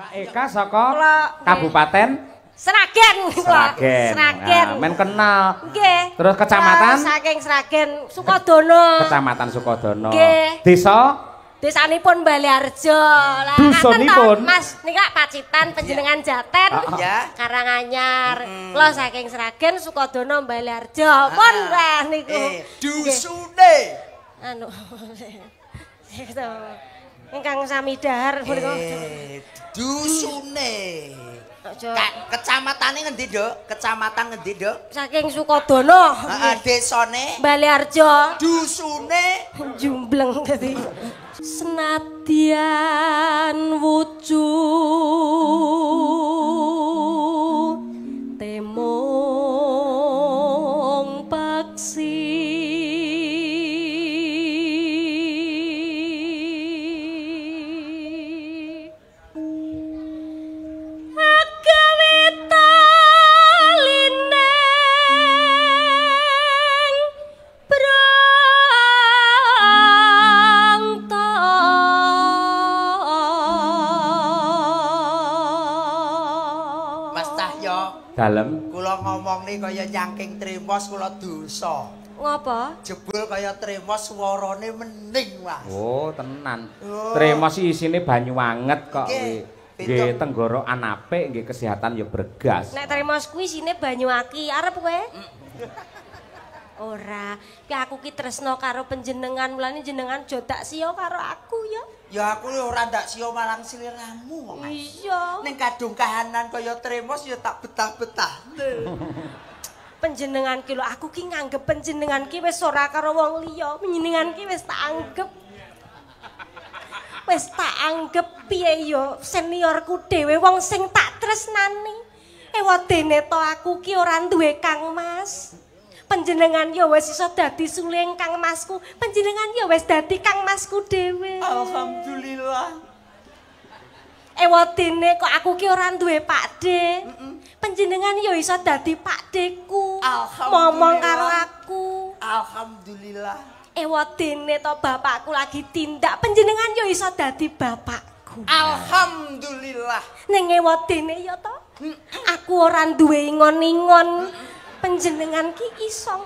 Mbak Eka saka Kabupaten Sragen. Sragen. Sragen. Nah, men kenal. Nggih. Terus kecamatan? Saking Sragen Sukodono. Kecamatan Sukodono. Nggih. Desa? Desanipun Baleharjo. Lah dusunipun Mas nika Pacitan panjenengan Jaten. Ya. Karanganyar. Kula saking Sragen Sukodono Baleharjo. Pun wah niku. Dusune. Anu. Ingkang sami dahar punika. Dusune. Kecamatane ngendi, Nduk? Kecamatan ngendi, Nduk? Saking Sukodono. Heeh, desane Baleharjo. Dusune jumbleng dadi. Senadyan wujud temung paksi dalem kula ngomongne kaya nyangking tremos kula dosa. Ngopo? Jebul kaya tremos swarane mening, Mas. Oh, tenan. Oh. Tremos isine banyu anget kok kuwi. Nggih, tenggorokan apik, nggih kesehatan ya bregas. Nek tremos kuwi isine banyu aki, arep kowe? Ora, ki aku ki tresno karo panjenengan, mulane jenengan aja dak siya karo aku ya. Ya aku ora ndak siya marang sliramu kok, Mas. Iya. Ning kadung kahanan kaya tremos ya tak betah-betah. Panjenengan ki lho, aku ki nganggep panjenengan ki wis ora karo wong liya, panjenengan ki wis tak anggep. Wis tak anggep piye ya seniorku dhewe wong sing tak tresnani. Ewadene to aku ki ora duwe Kang Mas. Panjenengan ya wis iso dadi suling Kang Masku, panjenengan ya wis dadi Kang Masku dhewe. Alhamdulillah. Ewadene kok aku ki ora duwe Pakde. Panjenengan ya iso dadi Pakdeku. Momong karo aku. Alhamdulillah. Ewadene to bapakku lagi tindak, panjenengan ya iso dadi bapakku. Alhamdulillah. Ning ewadene ya to, aku ora duwe ingon-ingon. Panjenengan ki iso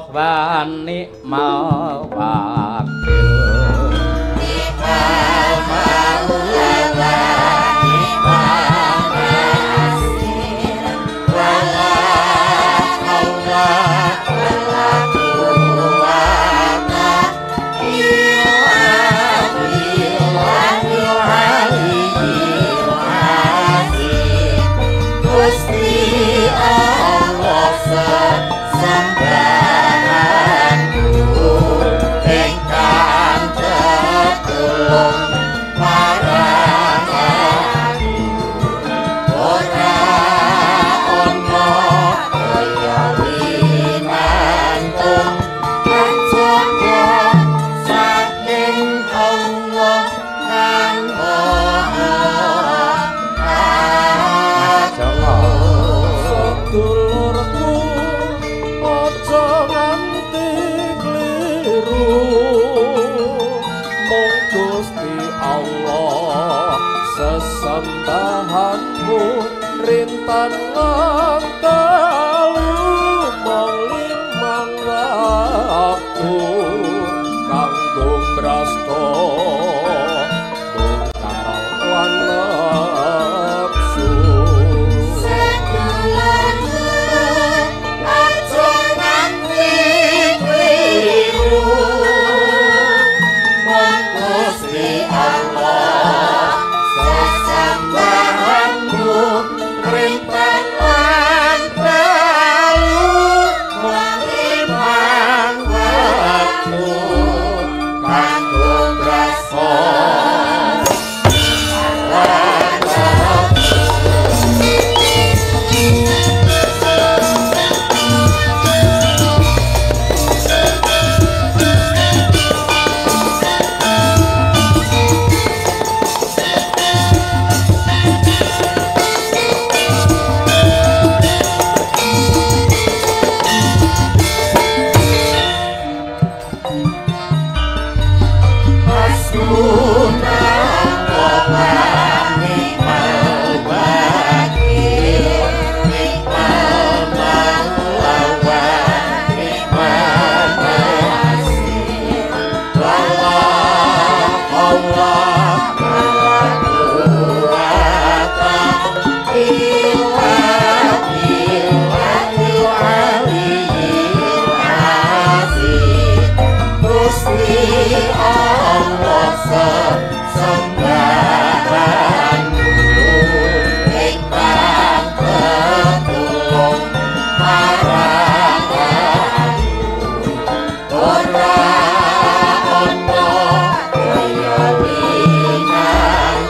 Allah wa ni'mal wakil. Ni'mal maula wa ni'mal nasir, wala haula wala quwwata illa billahil aliyyil azim. Gusti Allah sesembahanku ingkang tetulung marang aku, ora ana kaya winantung kajaba saking Allah kang Maha Agung. Sedulurku aja nganti kliru, mung Gusti Allah sesembahanmu rintan lan telu mung limang waktu kanggo mbrasta mungkar lan nafsu. Sedulurku aja nganti kliru, mung Gusti Allah sesembahanmu rintan lan telu mung limang waktu kanggo mbrasta.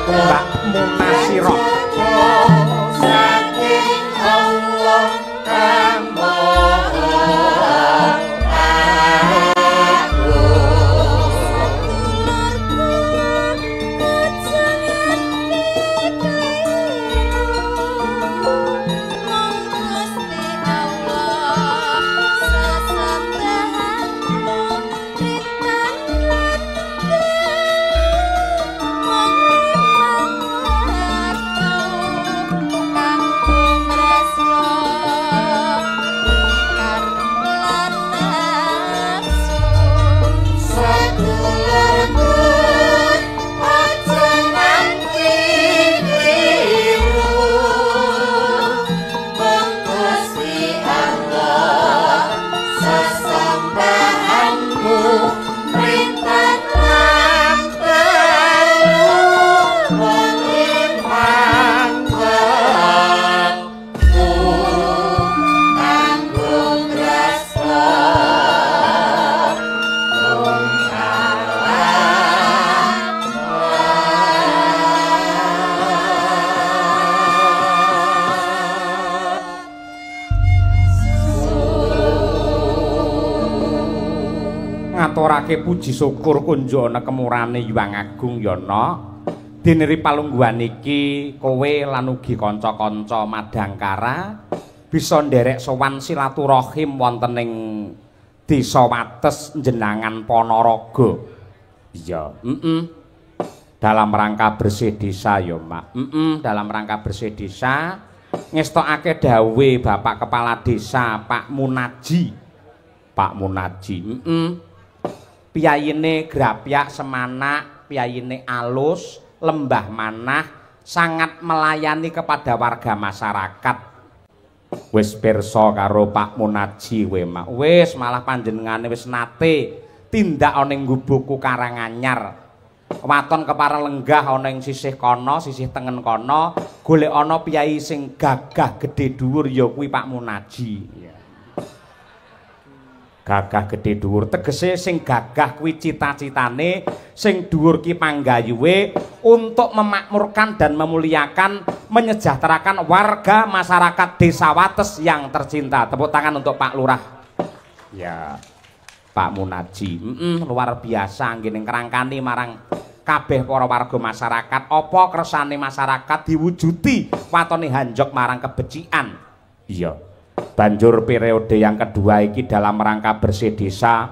Mbak Munasirah. Saking Allah kang Maha Agung. Sedulurku aja nganti kliru, mung Gusti Allah sesembahanmu rintan lan telu mung limang waktu kanggo mbrasta. Ngaturake puji syukur kunjuk ana kemurane Hyang Agung Yana. Dene ri palungguhan iki kowe lan ugi kanca-kanca Madangkara bisa nderek sowan silaturahim wonten ing Desa Wates Jenangan Ponorogo. Iya, Dalam rangka bersih desa ya, Mak. Dalam rangka bersih desa ngestokake dawuhe Bapak Kepala Desa Pak Munaji. Pak Munaji. Piyayine grapyak semanak, piyayine alus, lembah manah, sangat melayani kepada warga masyarakat. Wis pirsa karo Pak Munaji kowe, Mak. Wis malah panjenengane wis nate tindak ana ing gubukku Karanganyar. Waton kepareng lenggah ana ing sisih kono, sisih tengen kono, golek ana piyai sing gagah gedhe dhuwur ya kuwi Pak Munaji. Gagah gedhe dhuwur tegese sing gagah kuwi cita-citane, sing dhuwur ki panggayuwe untuk memakmurkan dan memuliakan, menyejahterakan warga masyarakat Desa Wates yang tercinta. Tepuk tangan untuk Pak Lurah. Ya, Pak Munaji. Luar biasa nggih ngrangkani marang kabeh para warga masyarakat, apa kersane masyarakat diwujudi watone hanjok marang kebecikan. Iya. Banjur periode yang kedua iki dalam rangka bersih desa,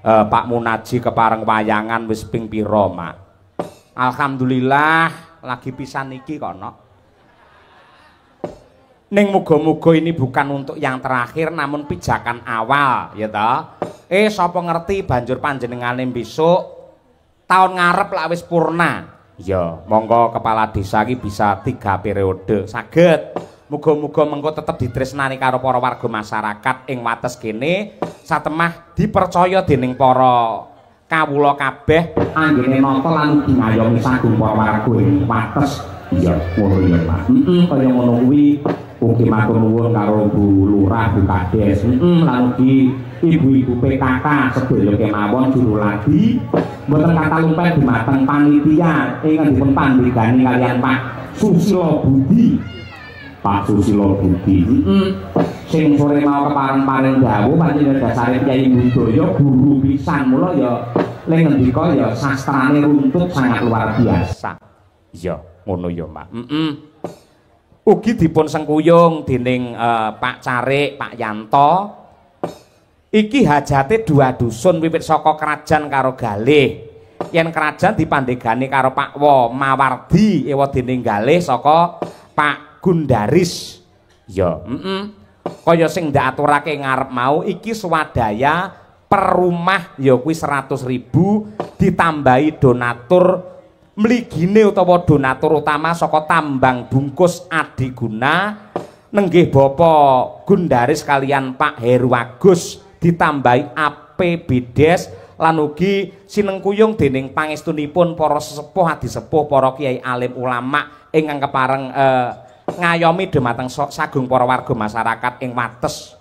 Pak Munaji kepareng wayangan wis ping pira, Mak? Alhamdulillah lagi pisan iki kono. Ning muga-muga ini bukan untuk yang terakhir namun pijakan awal, ya toh. Sapa ngerti banjur panjenengane besok tahun ngarep lak wis purna. Ya, monggo kepala desa iki bisa 3 periode. Saged. Muga-muga mengko tetep ditresnani karo para warga masyarakat ing Wates kene, satemah dipercaya dening para kawula kabeh anggene nata lan ugi ngayomi sagung para warga ing Wates. Iya, ngono ya, Pak. Kaya ngono kuwi. Ugi matur nuwun karo Bu Lurah, Bu Kades, lan ugi ibu-ibu PKK sedaya kemawon juru lagi mboten katalumpen dumateng panitia ingkang dipun pandhegani kaliyan Pak Susilo Budi. Pak Susilo Budi. Sing sore mau kepareng paring dawuh pancen dasare piyai budaya guru pisan, mula ya le ngendika ya sastrane runtut sangat luar biasa. Iya, ngono ya, Mak. Ugi dipun sengkuyung dening Pak Carik, Pak Yanto. Iki hajate dua dusun wiwit saka Krajan karo Galih. Yen Krajan dipandhegani karo Pak Wo Mawardi, ewa dening Galih saka Pak Gundaris. Ya, Kaya sing ndak aturake ngarep mau iki swadaya per rumah ya kuwi 100.000 ditambahi donatur mligine utawa donatur utama saka tambang bungkus Adiguna nenggih Bapak Gundaris kalian Pak Heru Agus ditambahi APBDes lan ugi sinengkuyung dening pangestunipun para sesepuh adisepuh para kiai alim ulama ingkang kepareng ngayomi dumateng sagung para warga masyarakat ing Wates.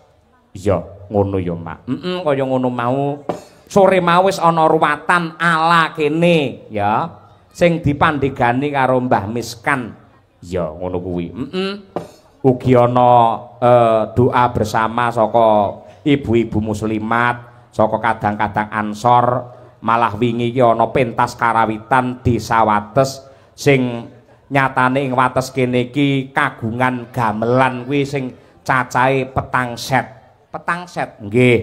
Iya, ngono ya, Mak. Kaya ngono mau. Sore mau wis ana ruwatan ala kene ya, sing dipandhegani karo Mbah Miskan. Ya, ngono kuwi. Ugi ana doa bersama saka ibu-ibu muslimat, saka kadang-kadang Ansor, malah wingi iki ana pentas karawitan Desa Wates sing nyatane ing Wates kene iki kagungan gamelan kuwi sing cacahe 4 set. 4 set nggih.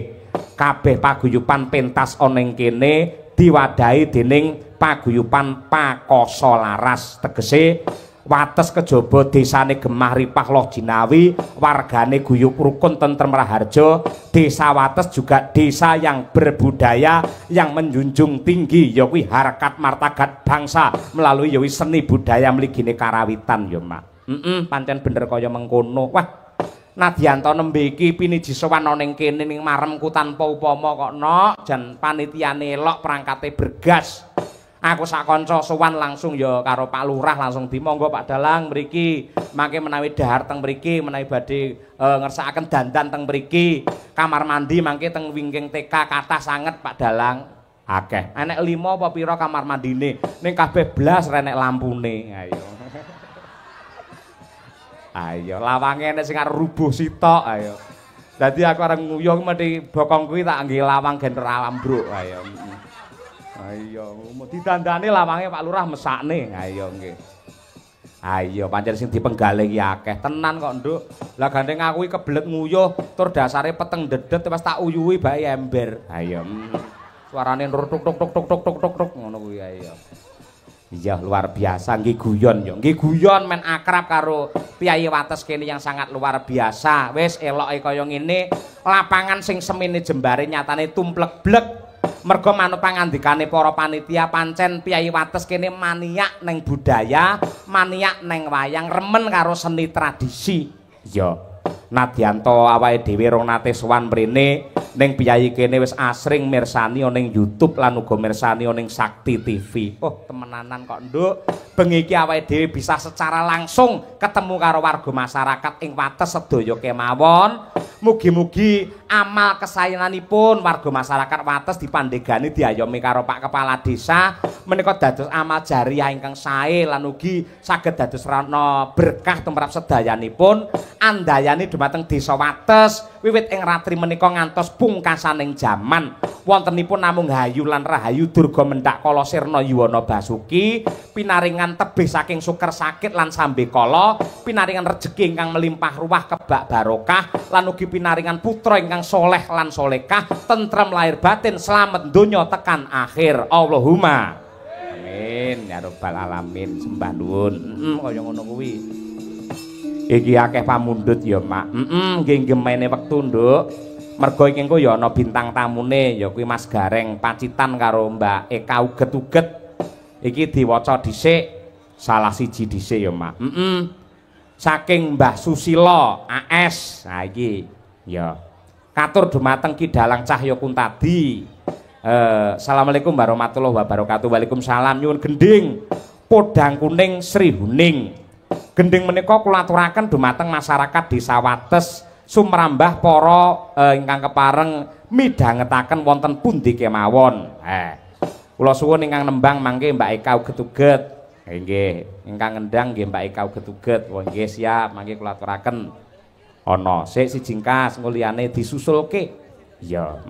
Kabeh paguyuban pentas ana ing kene diwadahi dening paguyuban Pakoso Laras, tegese Wates kejaba desane Gemah Ripah Loh Jinawi, wargane guyub rukun tentrem raharja. Desa Wates juga desa yang berbudaya, yang menjunjung tinggi ya kuwi harkat martabat bangsa melalui ya seni budaya mligine karawitan ya, Mak. Pancen bener kaya mengkono. Wah, nadyanto nembe iki piniji sowan ana ning kene ning maremku tanpa upama kok nok, jan panitiane elok perangkate bergas. Aku sak kanca sowan langsung ya karo Pak Lurah langsung dimonggo Pak Dalang mriki, mangke menawi dahar teng mriki, menawi badhe ngersakaken dandan teng mriki, kamar mandi mangke teng wingking TK kathah sanget Pak Dalang. Akeh. Enek 5 apa pira kamar mandine, ning kabeh blas renek lampune. Ayo. Ayo lawange enek sing arep rubuh sitok ayo. Dadi aku arep nguyuh mesti bokong kuwi tak nggih lawang gen ora ambruk ayo. Ayo, didandani lawange Pak Lurah mesakne. Ayo nggih. Ayo pancen sing dipenggalih iki akeh tenan kok, Nduk. Lah gandeng aku iki kebelet nguyuh tur dasare peteng dedet pas tak uyuhi bae ember. Ayo. Suarane tuk tuk tuk tuk tuk tuk tuk tuk ngono kuwi ayo. Iya luar biasa nggih guyon yo. Nggih guyon men akrab karo piyayi Wates kene yang sangat luar biasa. Wis eloke kaya ngene, lapangan sing semene jembare nyatane tumplek-blek. Mergo manut pangandikane para panitia pancen piyayi Wates kene maniak neng budaya, maniak neng wayang, remen karo seni tradisi. Iya. Nadyanto awake dhewe rong nate sowan mrene ning piyayi kene wis asring mirsani ning YouTube lan uga mirsani ning Sakti TV. Oh, temenanan kok, Nduk. Bengi iki awake dhewe bisa secara langsung ketemu karo warga masyarakat ing Wates sedaya kemawon. Mugi-mugi amal kesayananipun warga masyarakat Wates dipandhegani diayomi karo Pak Kepala Desa menika dados amal jariah ingkang sae lan ugi saged dados rana berkah tumrap sedayanipun andayani dumateng Desa Wates wiwit ing ratri menika ngantos pungkasaning jaman. Wontenipun namung hayu lan rahayu durga mendhak kala sirna yuwana basuki pinaringan tebih saking suker sakit lan sambekala, pinaringan rejeki ingkang melimpah ruwah kebak barokah lan ugi pinaringan putra ingkang soleh lan solekah, tentrem lahir batin, slamet donya tekan akhir. Allahumma amin ya rabbal alamin. Sembah nuwun. Kaya ngono kuwi. Iki akeh pamundhut ya, Mak. Nggih gemene wektu, Nduk. Mergo iki engko ya ana bintang tamune ya kuwi Mas Gareng Pacitan karo Mbak Eka Uget-uget. Iki diwaca dhisik salah siji dhisik ya, Mak. Saking Mbah Susilo AS. Nah iki ya. Katur dumateng Ki Dalang Cahya Kuntadi. Assalamualaikum warahmatullahi wabarakatuh. Waalaikumsalam. Nyuwun gendhing Podang Kuning Sri Huning. Gendhing menika kula aturaken dumateng masyarakat Desa Wates sumrambah para ingkang kepareng midhangetaken wonten pundi kemawon. Kula suwun ingkang nembang mangke Mbak Eka Uget-uget. Nggih, ingkang ngendang nggih Mbak Eka Uget-uget. Wah nggih siap, mangke kula aturaken. Ana sik sijingkas engko liyane disusulke. Iya,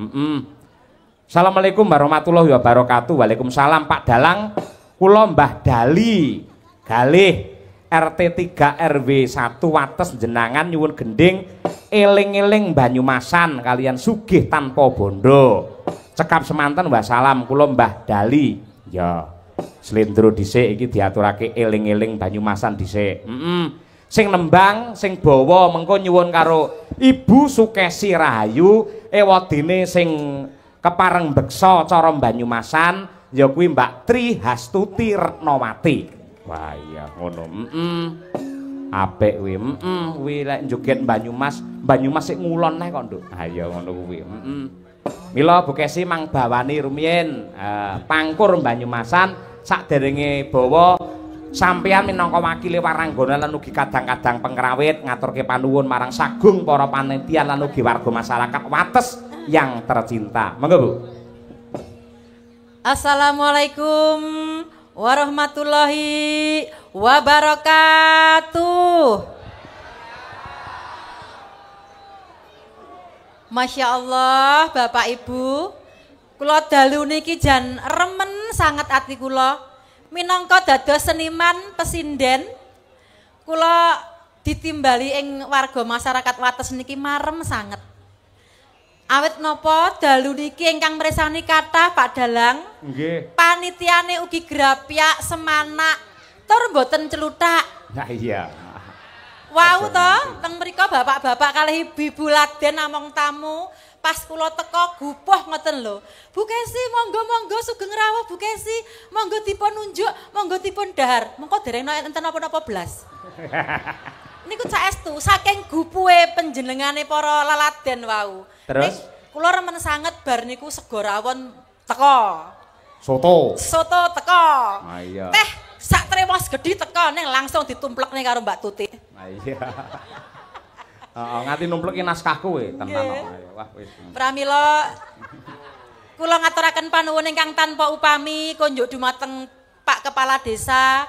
Assalamualaikum warahmatullahi wabarakatuh. Waalaikumsalam Pak Dalang. Kula Mbah Dali Galih RT 3 RW 1 Wates jenangan nyuwun gendhing eling-eling Banyumasan kalian sugih tanpa bondo. Cekap semanten wassalam kula Mbah Dali. Ya. Slendro dhisik iki diaturake eling-eling Banyumasan dhisik. Sing nembang, sing bawa mengko nyuwun karo Ibu Sukesi Rahayu ewadene sing kepareng beksa cara Banyumasan ya kuwi Mbak Tri Hastuti Retnowati. Wah iya ngono. Apik kuwi. Kuwi lek joget Banyumas, Banyumas sik ngulon neh kok, Nduk. Ha iya ngono kuwi. Mila Bu Kesi mang bawani rumiyin pangkur Banyumasan saderenge bawa sampeyan minangka wakile waranggana lan ugi kadang-kadang pengrawit ngaturke panuwun marang sagung para panitia lan ugi warga masyarakat Wates yang tercinta. Monggo Bu. Assalamualaikum warahmatullahi wabarakatuh. Masya Allah Bapak Ibu, kula dalu niki jan remen sangat ati kula. Minangka dados seniman pesinden, kula ditimbali ing warga masyarakat Wates niki marem sanget. Awit napa dalu niki ingkang mresani kathah Pak Dalang. Nggih. Panitiane ugi grapyak semanak tur mboten celuthak. Nah iya. Wau to, teng mriku bapak-bapak kalih ibu-ibu laden namung tamu. Pas kula teko gupuh ngoten lho. Bu Kesi monggo-monggo sugeng rawuh Bu Kesi, monggo dipun nunjuk, monggo dipun dahar. Mengko dereng enten napa-napa blas. Niku saestu saking gupuhe panjenengane para laladen wau. Terus kula remen sanget bar niku sego rawon teko. Soto. Soto teko. Ah iya. Teh sak tremos gedhi teko ning langsung ditumplekne karo Mbak Tuti. Ah iya. Heeh, nganti numpleki naskahku kowe tenan kok. Wah wis. Pramila kula ngaturaken panuwun ingkang tanpa upami konjuk dumateng Pak Kepala Desa,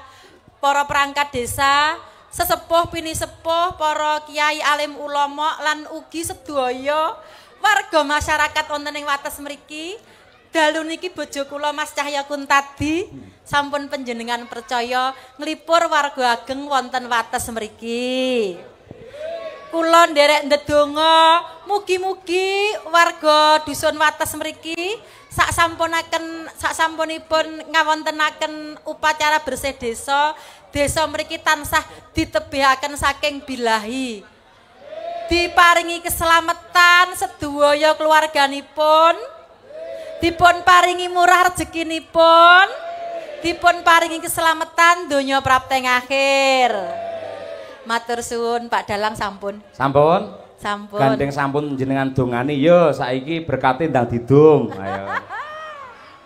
para perangkat desa, sesepuh pinisepuh, para kiai alim ulama lan ugi sedaya warga masyarakat wonten ing Wates mriki. Dalu niki bojo kula Mas Cahya Kuntadi sampun panjenengan percaya nglipur warga ageng wonten Wates mriki. Kula nderek ndedonga Mugi-mugi warga dusun Wates mriki sak sampunaken sak sampunipun ngawontenaken upacara bersih desa, desa mriki tansah ditebihaken saking bilahi. Diparingi keselamatan sedaya keluarganipun, dipun paringi murah rezekinipun, dipun paringi keselamatan donya prapteng akhir. Matur suwun Pak Dalang sampun. Sampun. Sampun. Gandeng sampun jenengan dongani yo saiki berkate ndang didum. Ayo.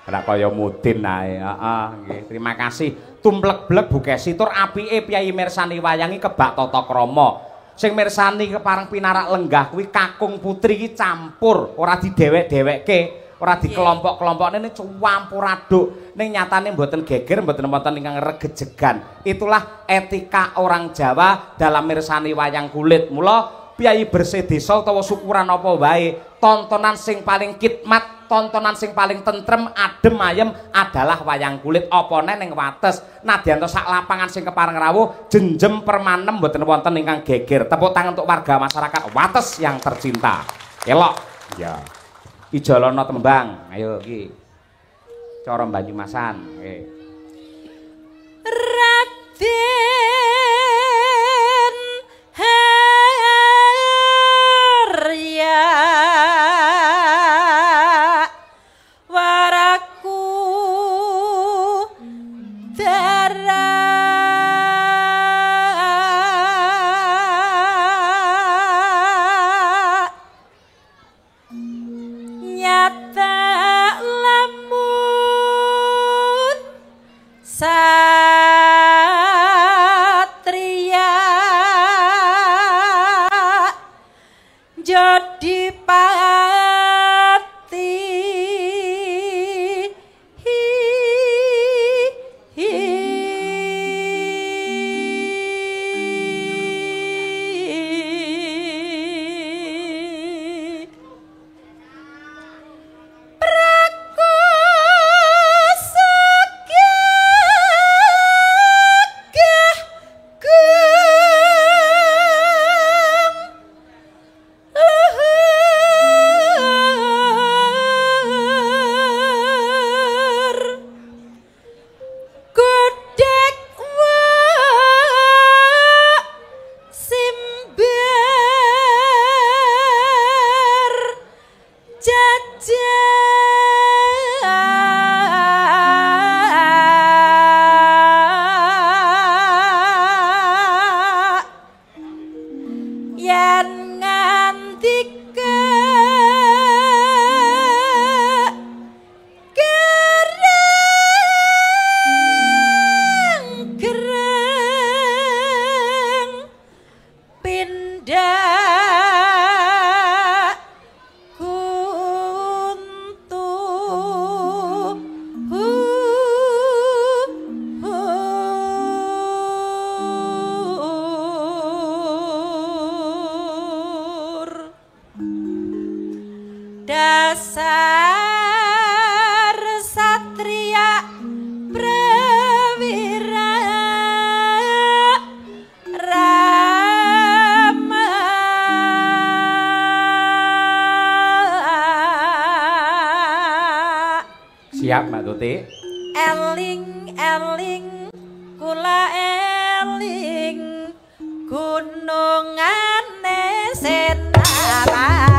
Ora kaya mudin ae. Heeh, nggih. Terima kasih. Tumplek-blek Bu Kesi tur apike piyayi mirsani wayangi kebak tata krama. Sing mirsani kepareng pinarak lenggah kuwi kakung putri iki campur, ora didewek-dewekke, ora dikelompok-kelompokne, ini campur aduk. Ning nyatane mboten geger, mboten wonten ingkang regejegan. Itulah etika orang Jawa dalam mirsani wayang kulit. Mula piyayi bersih desa utawa syukuran apa wae, tontonan sing paling khidmat, tontonan sing paling tentrem, adem ayem adalah wayang kulit. Apa neh ning Wates, nadyan to sak lapangan sing kepareng rawuh jenjem permanem mboten wonten ingkang geger. Tepuk tangan untuk warga masyarakat Wates yang tercinta. Elok. Ya. Ijolono tembang. Ayo iki. Cara Banyumasan. Nggih. Raden Harya waraku dara nyata lamun satria jadi pati Prakosa gagah gung luhur godhek wak simbar jajak yen ngandika gereng gereng pindah kuntu dasar satria prawira rama. Siap Mbak Tuti. Eling eling kula eling gunungane Senapati.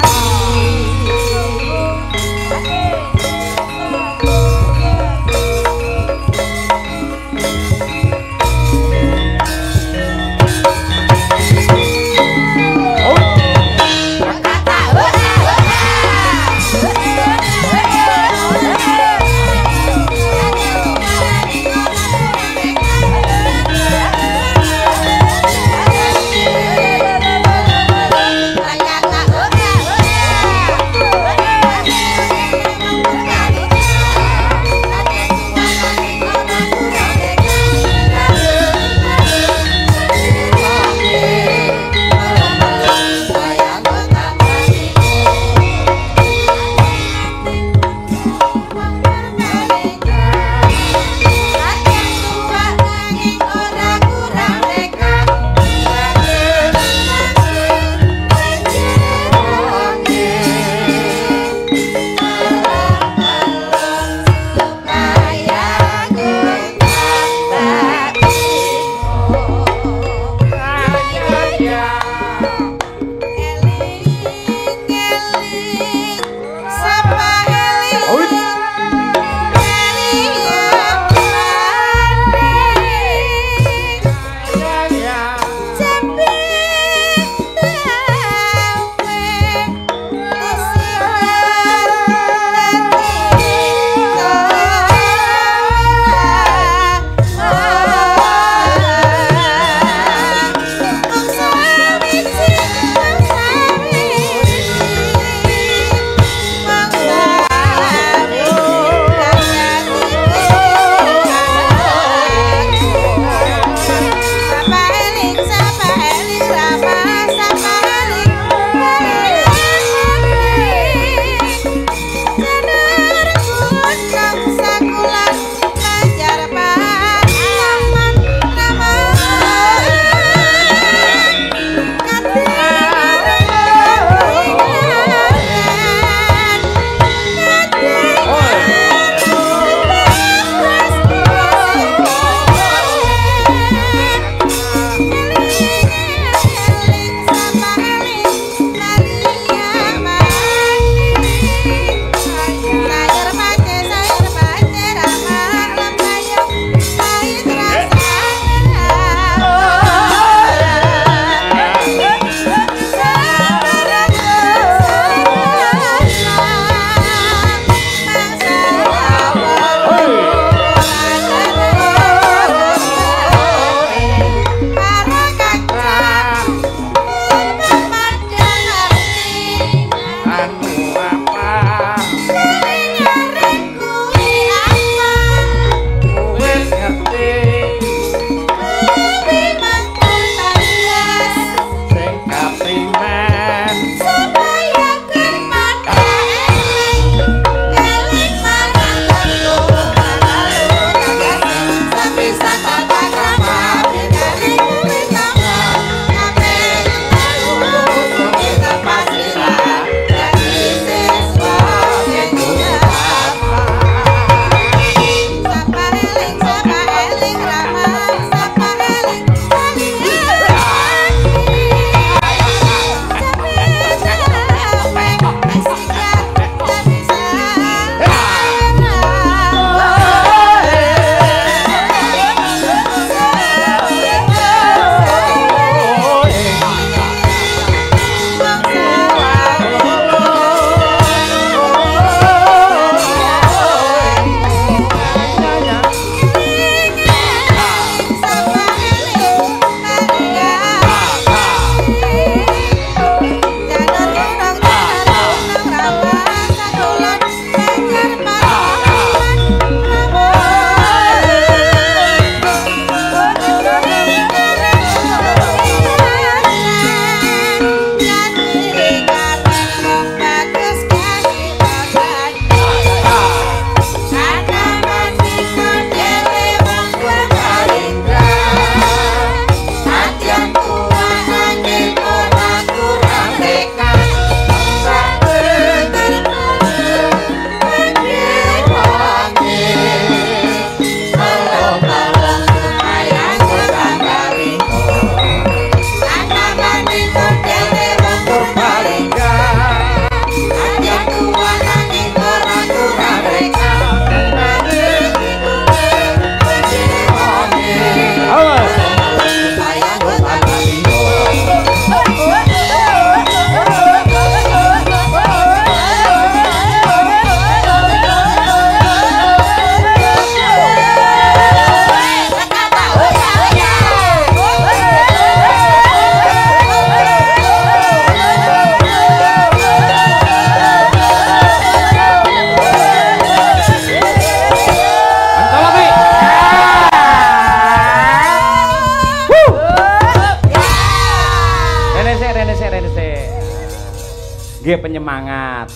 Nggih penyemangat.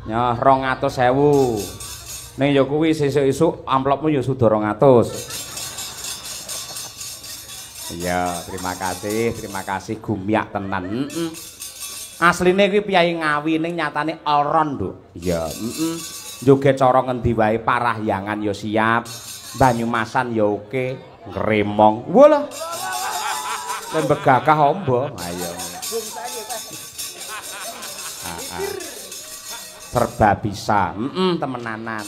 Nyoh 200.000. Ning ya kuwi sesuk-esuk amplopmu ya sudah 200. Iya, terima kasih gumyak tenan. Heeh. Asline kuwi piyayi Ngawi ning nyatane all round, Nduk. Iya, heeh. Joget cara ngendi wae Parahyangan ya siap, Banyumasan ya oke, Ngremong. Walah. Lan begagah ombo. Ayo. Serba bisa. Heeh, temenanan.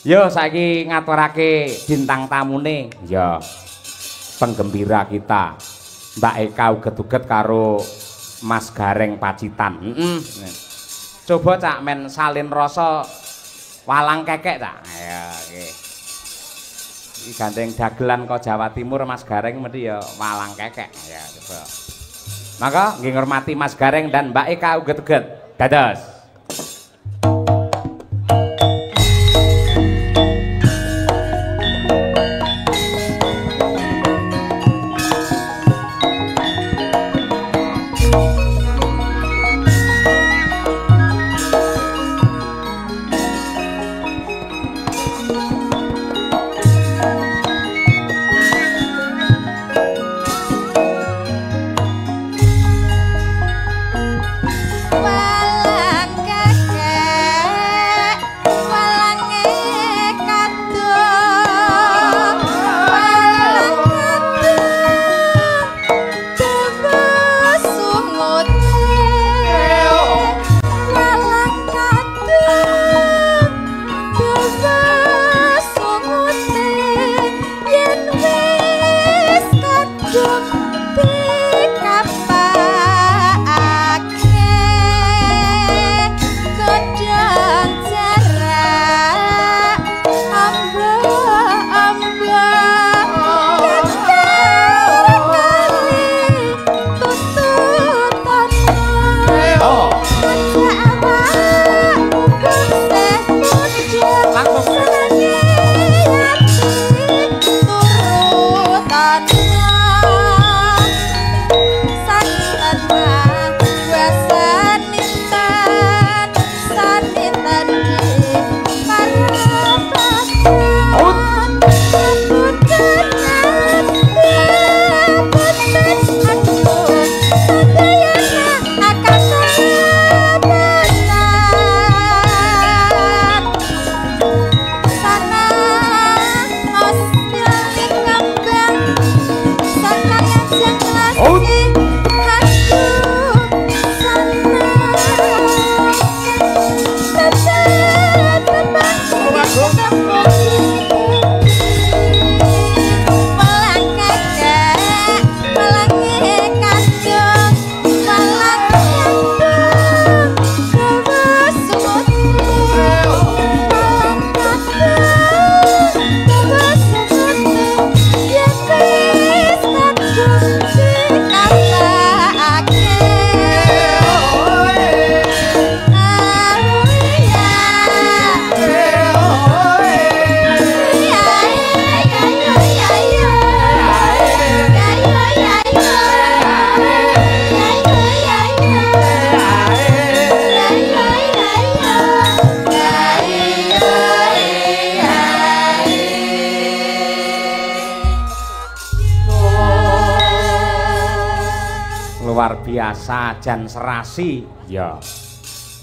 Yo saiki ngaturake bintang tamune. Ya. Penggembira kita Mbak Eka uget-uget karo Mas Gareng Pacitan. Heeh. Coba Cak men salin rasa walang kekek Cak. Ayo nggih. Iki gandeng dagelan kok Jawa Timur Mas Gareng mesti ya walang kekek. Ya coba. Maka nggih ngurmati Mas Gareng dan Mbak Eka uget-uget. Dados. Walang kekek Luar biasa jan serasi ya.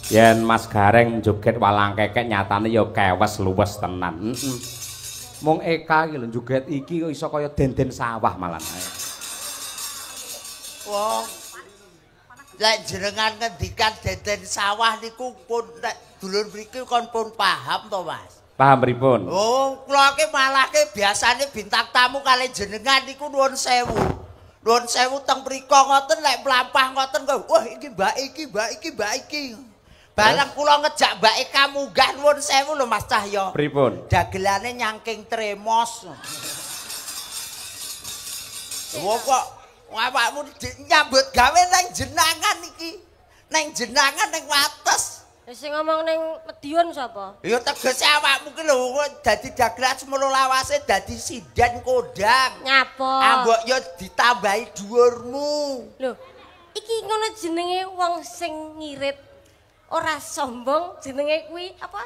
Yen Mas Gareng joget walang kekek nyatane ya kewes luwes tenan. Heeh. Mung Eka iki lho joget iki kok iso kaya denden sawah malah. Wong lek jenengan ngendikan denden sawah niku pun nek dulur mriki kon pun paham to, Mas? Paham pripun? Oh, kula ki malahke biasane bintang tamu kali jenengan niku nuwun sewu. Nuwun sewu teng mriko ngoten lek mlampah ngoten kok wah iki mbak iki mbak iki mbak iki. Bareng kula ngejak mbak Eka munggah nuwun sewu lho Mas Cahyo. Pripun? Dagelane nyangking tremos. Wah kok awakmu nyambut gawe nang jenangan iki. Nang jenangan nang wates. Sing ngomong ning Madiun sapa? Ya tegese awakmu ki lho dadi dagelan semono lawase dadi sinden kondang. Nyapa? Ambok ya ditambahi dhuwurmu. Lho, Iki ngono jenenge wong sing ngirit. Ora sombong jenenge kuwi apa?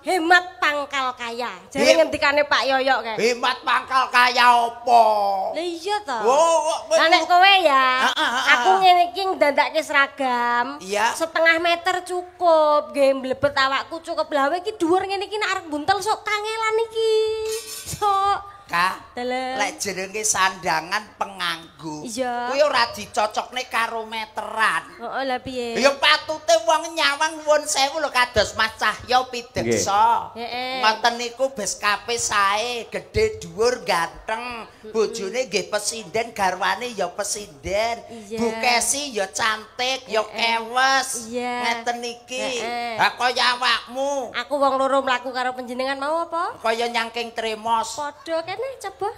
Hemat pangkal kaya. Jare ngendikane Pak Yoyok kae. Hemat pangkal kaya apa? Lah iya to. Lah nek kowe ya, aku ngene iki ndandake seragam. Setengah meter cukup, nggih mlebet awakku cukup. Lah iki dhuwur ngene iki nek arep buntel sok kangelan iki. Sok Ka, lek jenenge sandangan penganggu. Kuwi ora dicocokne karo meteran. Heeh, lha piye? Ya patute wong nyawang nuwun sewu lho kados Mas Cahyo Pideksa. Ngoten niku beskape sae, gedhe dhuwur ganteng, bojone nggih pesinden, garwane ya pesinden. Bu Kesi ya cantik, ya kewes. Ngeten iki. Ha kaya awakmu. Aku wong loro mlaku karo panjenengan mau apa? Kaya nyangking tremos. Padha kene coba.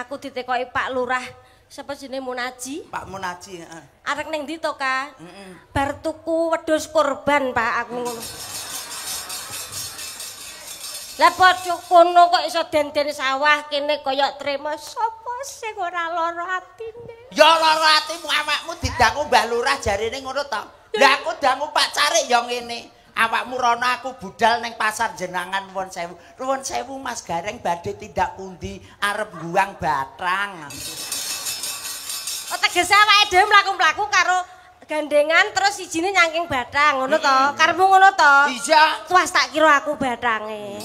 Aku ditekoki Pak Lurah, sapa jenenge Munaji? Pak Munaji, heeh. Arek ning ndi to, Ka? Bar tuku wedhus kurban, Pak, aku ngono. Lah padha kono kok iso den-den sawah kene kaya tremos sapa sing ora lara atine? Ya lara atimu awakmu didangu Mbah Lurah jarene ngono to. Lah aku dangu Pak Carik ya ngene. Awakmu rono aku budal neng pasar jenangan nuwun sewu. Nuwun sewu Mas Gareng badhe tindak pundi arep buang batang. Oh tegese awake dhewe mlaku-mlaku karo gandengan terus sijine nyangking batang ngono to. Karepmu ngono to? Iya. Tuas tak kira aku batange.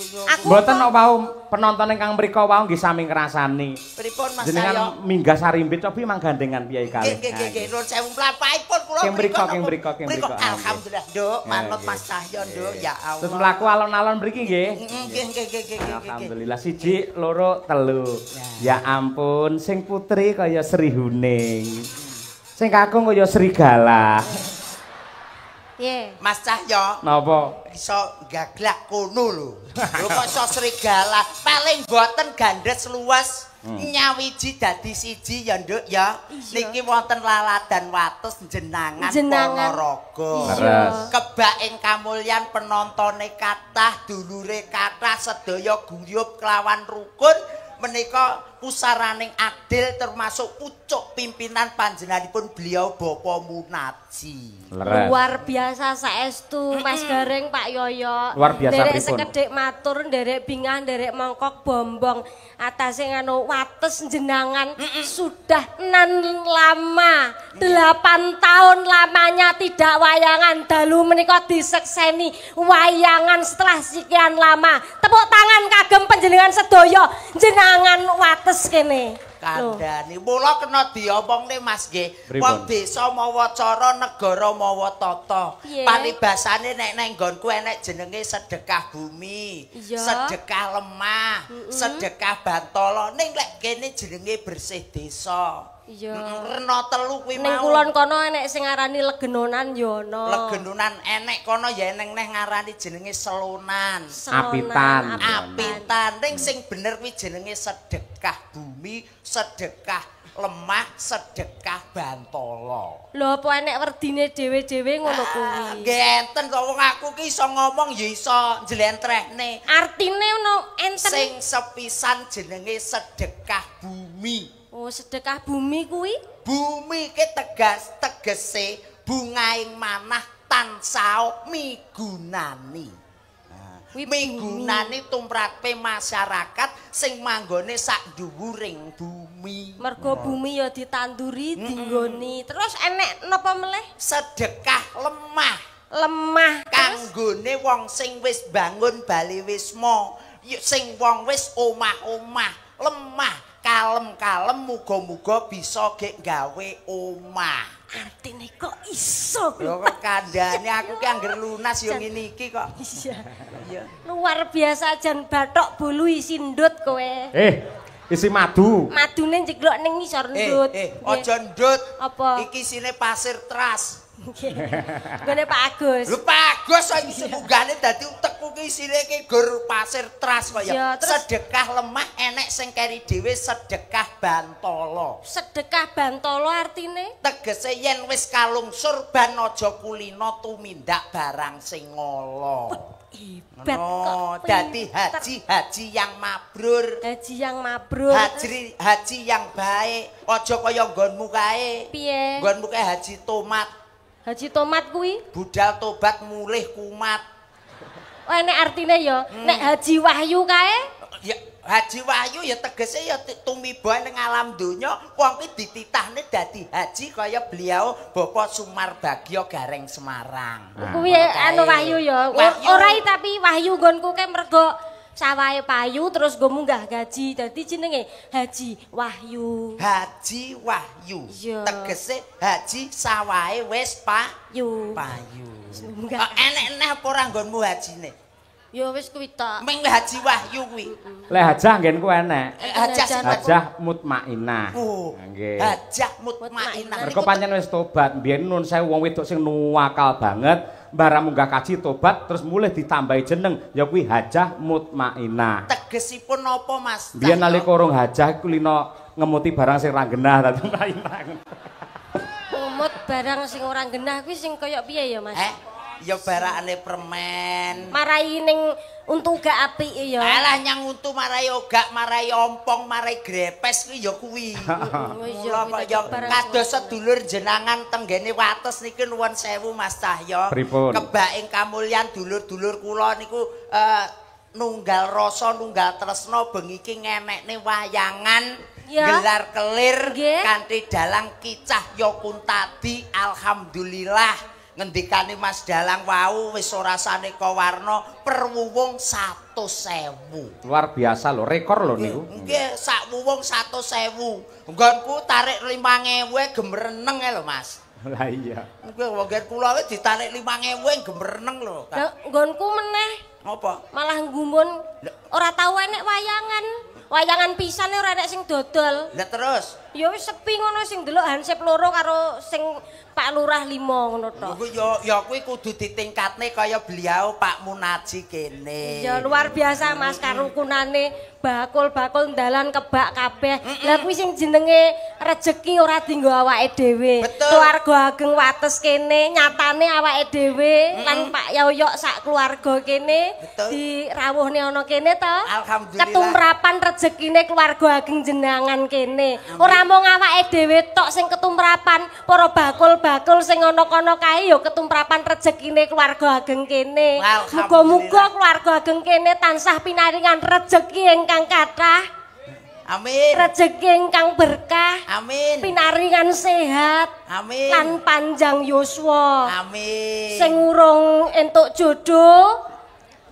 Aku mboten kok wau penonton ingkang mriko wau nggih sami ngrasani. Pripun Mas Cahyo? Jenengan minggah sarimbit cobi mang gandengan piye kalih. Nggih nggih nggih nuwun sewu mlampahipun kula mriko mriko mriko. Alhamdulillah Nduk, manut Mas Cahyo Nduk ya Allah. Terus mlaku alon-alon mriki nggih. Nggih nggih nggih nggih. Alhamdulillah 1 2 3. Ya ampun sing putri kaya Sri Huning. Sing kakung kaya serigala. Piye? Mas Cahyo. Napa? Iso gaglak kono lho. Lho kok iso serigala? Paling boten gandes luwes. Nyawiji dadi siji ya Nduk ya. Niki wonten laladan wates jenangan Ponorogo. Kebak ing kamulyan penontone kathah, dulure kathah, sedaya guyub kelawan rukun. Menika pusaraning adil termasuk pucuk pimpinan panjenenganipun beliau Bapak Munaji. Luar biasa saestu Mas Gareng Pak Yoyo. Luar biasa nderek sekedhik matur, nderek bingah, nderek mongkok bombong. Atase nganu wates jenangan sudah nan lama, 8 tahun lamanya tidak wayangan. Dalu menika disekseni wayangan setelah sekian lama. Tepuk tangan kagem panjenengan sedaya jenangan wates kene. Kandhane mula kena diomongne Mas nggih. Wong desa mawa cara, negara mawa tata. Paribasane nek nang nggonku enek jenenge sedekah bumi, sedekah lemah, sedekah bantala. Ning lek kene jenenge bersih desa. Iya. Rena telu kuwi mau. Ning kulon kono enek sing ngarani legenonan ya ana. Legenonan enek kono ya eneng neh ngarani jenenge selonan. Apitan. Apitan. Ning sing bener kuwi jenenge sedekah bumi, sedekah lemah, sedekah bantala. Lho apa enek werdine dhewe-dhewe ngono kuwi? Nggih enten to wong aku ki iso ngomong ya iso njlentrehne. Artine ono enten sing sepisan jenenge sedekah bumi. Oh, sedekah bumi kuwi? Bumi ki tegas tegese bungaing manah tansah migunani. Migunani tumrape masyarakat sing manggone sak dhuwuring bumi. Mergo bumi ya ditanduri, dinggoni. Terus enek napa meleh? Sedekah lemah. Lemah kanggone wong sing wis bangun bali wisma, sing wong wis omah-omah, lemah. Kalem-kalem muga-muga bisa gek gawe omah. Artine kok iso? Lho kok kandhane aku ki angger lunas ya ngene iki kok. Iya. Iya. Luar biasa jan bathok bolu isi ndut kowe. Isi madu. Madune njeglok ning ngisor ndut. Aja ndut. Apa? Iki isine pasir teras. Nggone Pak Agus. Lho Pak Agus kok isi munggane dadi utekku ki isine ki gur pasir teras kok ya. Sedekah lemah enek sing keri dhewe sedekah bantala. Sedekah bantala artine? Tegese yen wis kalungsur ban aja kulina tumindak barang sing ala. Hebat kok. Dadi haji-haji yang mabrur. Haji yang mabrur. Haji yang baik. Aja kaya nggonmu kae. Piye? Nggonmu kae haji tomat. Haji tomat kuwi? Budal tobat mulih kumat. Oh, enek artine ya. Nek Haji Wahyu kae? Ya Haji Wahyu ya tegese ya tumiba ning alam donya wong kuwi dititahne dadi haji kaya beliau Bapak Sumarbagyo Gareng Semarang. Kuwi anu Wahyu ya. Ora tapi Wahyu nggonku kae mergo sawahe payu terus nggo munggah gaji. Dadi jenenge Haji Wahyu. Haji Wahyu. Tegese haji sawahe wis payu. Payu. Enek-enek apa ora nggonmu hajine? Ya wis kuwi tok. Ming Haji Wahyu kuwi. Lek hajah nggenku enek. Hajah mutmainah. Nggih. Hajah mutmainah. Mergo pancen wis tobat. Mbiyen nun sewu wong wedok sing nuwakal banget, barang munggah kaji tobat terus mulih ditambahi jeneng ya kuwi Hajah Mutmainah. Tegesipun napa Mas? Mbiyen nalika urung hajah iku lina ngemuti barang sing ra genah dadi mutmainah. Ngemut barang sing ora genah kuwi sing kaya piye ya Mas? Ya barakane permen. Marai ning untu gak apik ya. Alah nyang untu marai ogak, marai ompong, marai grepes kuwi ya kuwi. Mula kok ya kados sedulur jenangan tenggene Wates niki nuwun sewu Mas Cahyo. Kebak ing kamulyan dulur-dulur kula niku nunggal rasa, nunggal tresna bengi iki ngenekne wayangan gelar kelir kanthi dalang Ki Cahyo Kuntadi. Alhamdulillah. Ngendikane Mas Dalang wau wis ora saneka warna per wuwung 100.000. Luar biasa lho, rekor lho niku. Nggih, sak wuwung 100.000. Nggonku tarik 5.000 gemereneng lho, Mas. Lah iya. Nggih, wong nggen kula wis ditarik 5.000 gemereneng lho. Lah nggonku meneh. Apa? Malah nggumun ora tau enek wayangan. Wayangan pisan ora enek sing dodol. Lah terus? Ya wis sepi ngono sing ndelok hansip loro karo sing Pak Lurah 5 ngono tok. Ya kuwi kudu ditingkatne kaya beliau Pak Munaji kene. Ya luar biasa Mas karukunane bakul-bakul dalan kebak kabeh. Lah kuwi sing jenenge rejeki ora dienggo awake dhewe. Keluarga ageng Wates kene nyatane awake dhewe lan Pak Yoyok sak keluarga kene dirawuhne ana kene to. Alhamdulillah. Ketumrapan rezekine keluarga ageng jenangan kene. Ora mung awake dhewe tok sing ketumrapan, para bakul-bakul sing ana kono kae ya ketumrapan rezekine keluarga ageng kene. Muga-muga keluarga ageng kene tansah pinaringan rejeki ingkang kathah. Amin. Rejeki ingkang berkah. Amin. Pinaringan sehat. Amin. Lan panjang yuswa. Amin. Sing urung entuk jodoh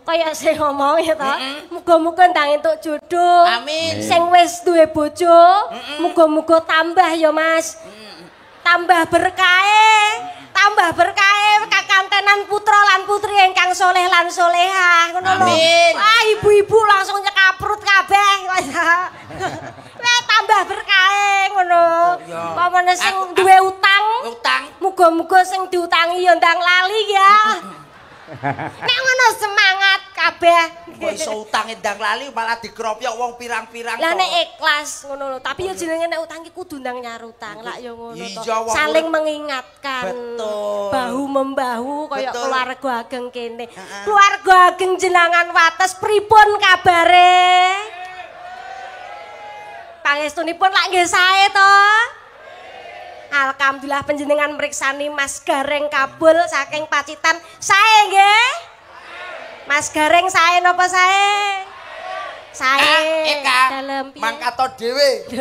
kaya sing ngomong ya ta. Muga-muga ndang entuk jodoh. Amin. Sing wis duwe bojo, muga-muga tambah ya Mas. Tambah berkahe, tambah berkahe kakantenan putra lan putri ingkang soleh lan solehah ngono lho. Wah, ibu-ibu langsung nyekaprut kabeh. Wah, tambah berkahe ngono. Pamane sing duwe utang, muga-muga sing diutangi ya ndang lali ya. Nek ngono semangat kabeh. Kok iso utange ndang lali malah dikropyok wong pirang-pirang. Lah nek ikhlas ngono lho, tapi ya jenenge nek utang ki kudu ndang nyarutang lak ya ngono to. Saling mengingatkan. Betul. Bahu membahu kaya keluarga ageng kene. Keluarga ageng jenangan Wates pripun kabare? Pangestunipun lak nggih sae to. Alhamdulillah panjenengan mriksani Mas Gareng Kabul saking Pacitan. Sae nggih? Mas Gareng sae napa sae? Sae. Dalem piye? Mangkato dhewe.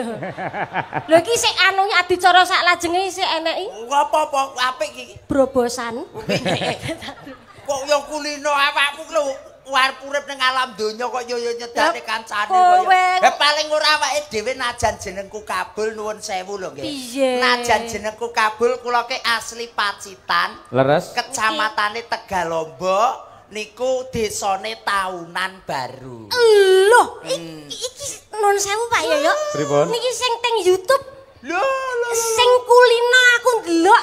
Lho iki sik anu adicara sak lajenge sik enek iki. Apa-apa apik iki? Brobosan. Kok yo kulino awakmu lho arep urip ning alam donya kok yo nyedane kancane kaya. Ya paling ora awake dhewe najan jenengku Kabul nuwun sewu lho nggih. Najan jenengku Kabul kula ke asli Pacitan. Leres. Kecamatane Tegalombo niku desane Tahunan Baru. Lho, iki nuwun sewu Pak Yoyo. Pripun? Niki sing teng YouTube. Lho, lho. Sing kulino aku ndelok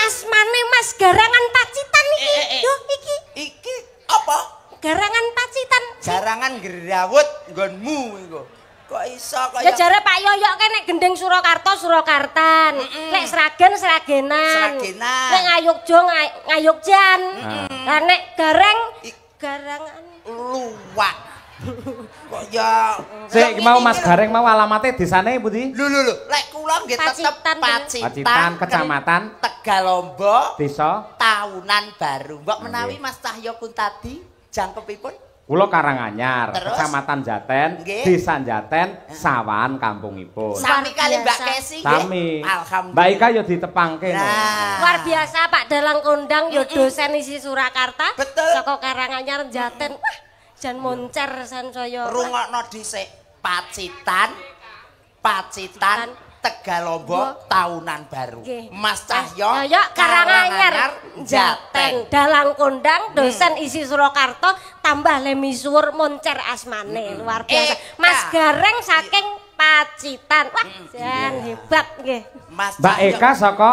asmane Mas Garangan Pacitan iki. Yo iki. Iki apa? Garangan Pacitan. Garangan gerawut nggonmu iku. Kok iso kaya. Ya jare Pak Yoyok kan nek gendeng Surakarta Surakartan, nek Sragen Sragenan. Sragenan. Nek Ngayogja Ngayogjan. Lah nek Gareng Garangan. Luwak. Kok ya sik mau Mas Gareng mau alamate desane pundi? Lho lho lho, lek kula nggih tetep Pacitan, Kecamatan Tegalombo, Desa Tahunan Baru. Mbok menawi Mas Cahyo Kuntadi jangkepipun? Kula Karanganyar, Kecamatan Jaten, Desa Jaten, Sawahan kampungipun. Sami kali Mbak Kesi nggih. Sami. Alhamdulillah. Mbak Ika ya ditepangke. Luar biasa Pak Dalang kondang ya dosen isi Surakarta. Betul. Saka Karanganyar Jaten. Wah, jan moncer sansaya. Rungokno dhisik. Pacitan, Pacitan, Tegalombo, Tahunan Baru. Mas Cahyo Karanganyar, Jaten, dalang kondang, dosen isi Surakarta, tambah lemisuwur moncer asmane. Luar biasa. Mas Gareng saking Pacitan. Wah, jan hebat nggih. Mbak Eka saka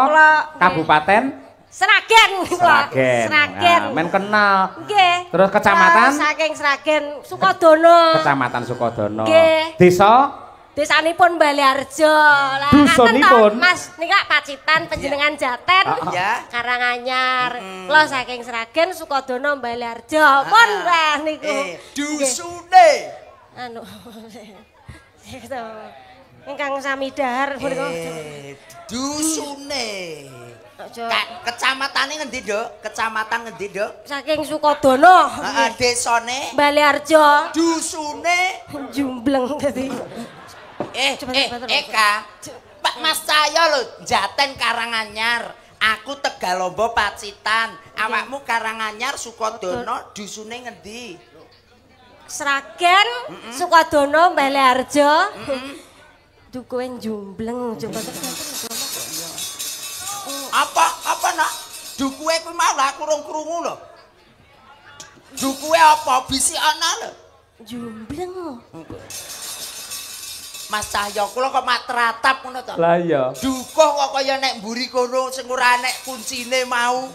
Kabupaten Sragen. Sragen. Nah, men kenal. Nggih. Terus kecamatan? Saking Sragen, Sukodono. Kecamatan Sukodono. Nggih. Desa? Desanipun Baleharjo. Lah dusunipun Mas nika Pacitan panjenengan Jaten. Karanganyar. Kula saking Sragen Sukodono Baleharjo. Pun wah niku. Dusune. Anu. Ingkang sami dahar menika. Dusune. Kecamatane ngendi, Nduk? Kecamatan ngendi, Nduk? Saking Sukodono. Heeh, desane Baleharjo. Dusune jumbleng dadi. Eka, Pak Mas Cahyo lho, Jaten Karanganyar, aku Tegalombo Pacitan, awakmu Karanganyar Sukodono, dusune ngendi? Sragen, Sukodono, Baleharjo. Duh kowe jumbleng coba. Apa apa nak? Dukuwe kuwi mau lho aku rung krungu lho. Dukuwe apa bisi ana lho? Jumbleng. Mas Cahyo kula kok mak teratap ngono to. Lah iya. Dukuh kok kaya nek mburi kono sing ora nek kuncine mau.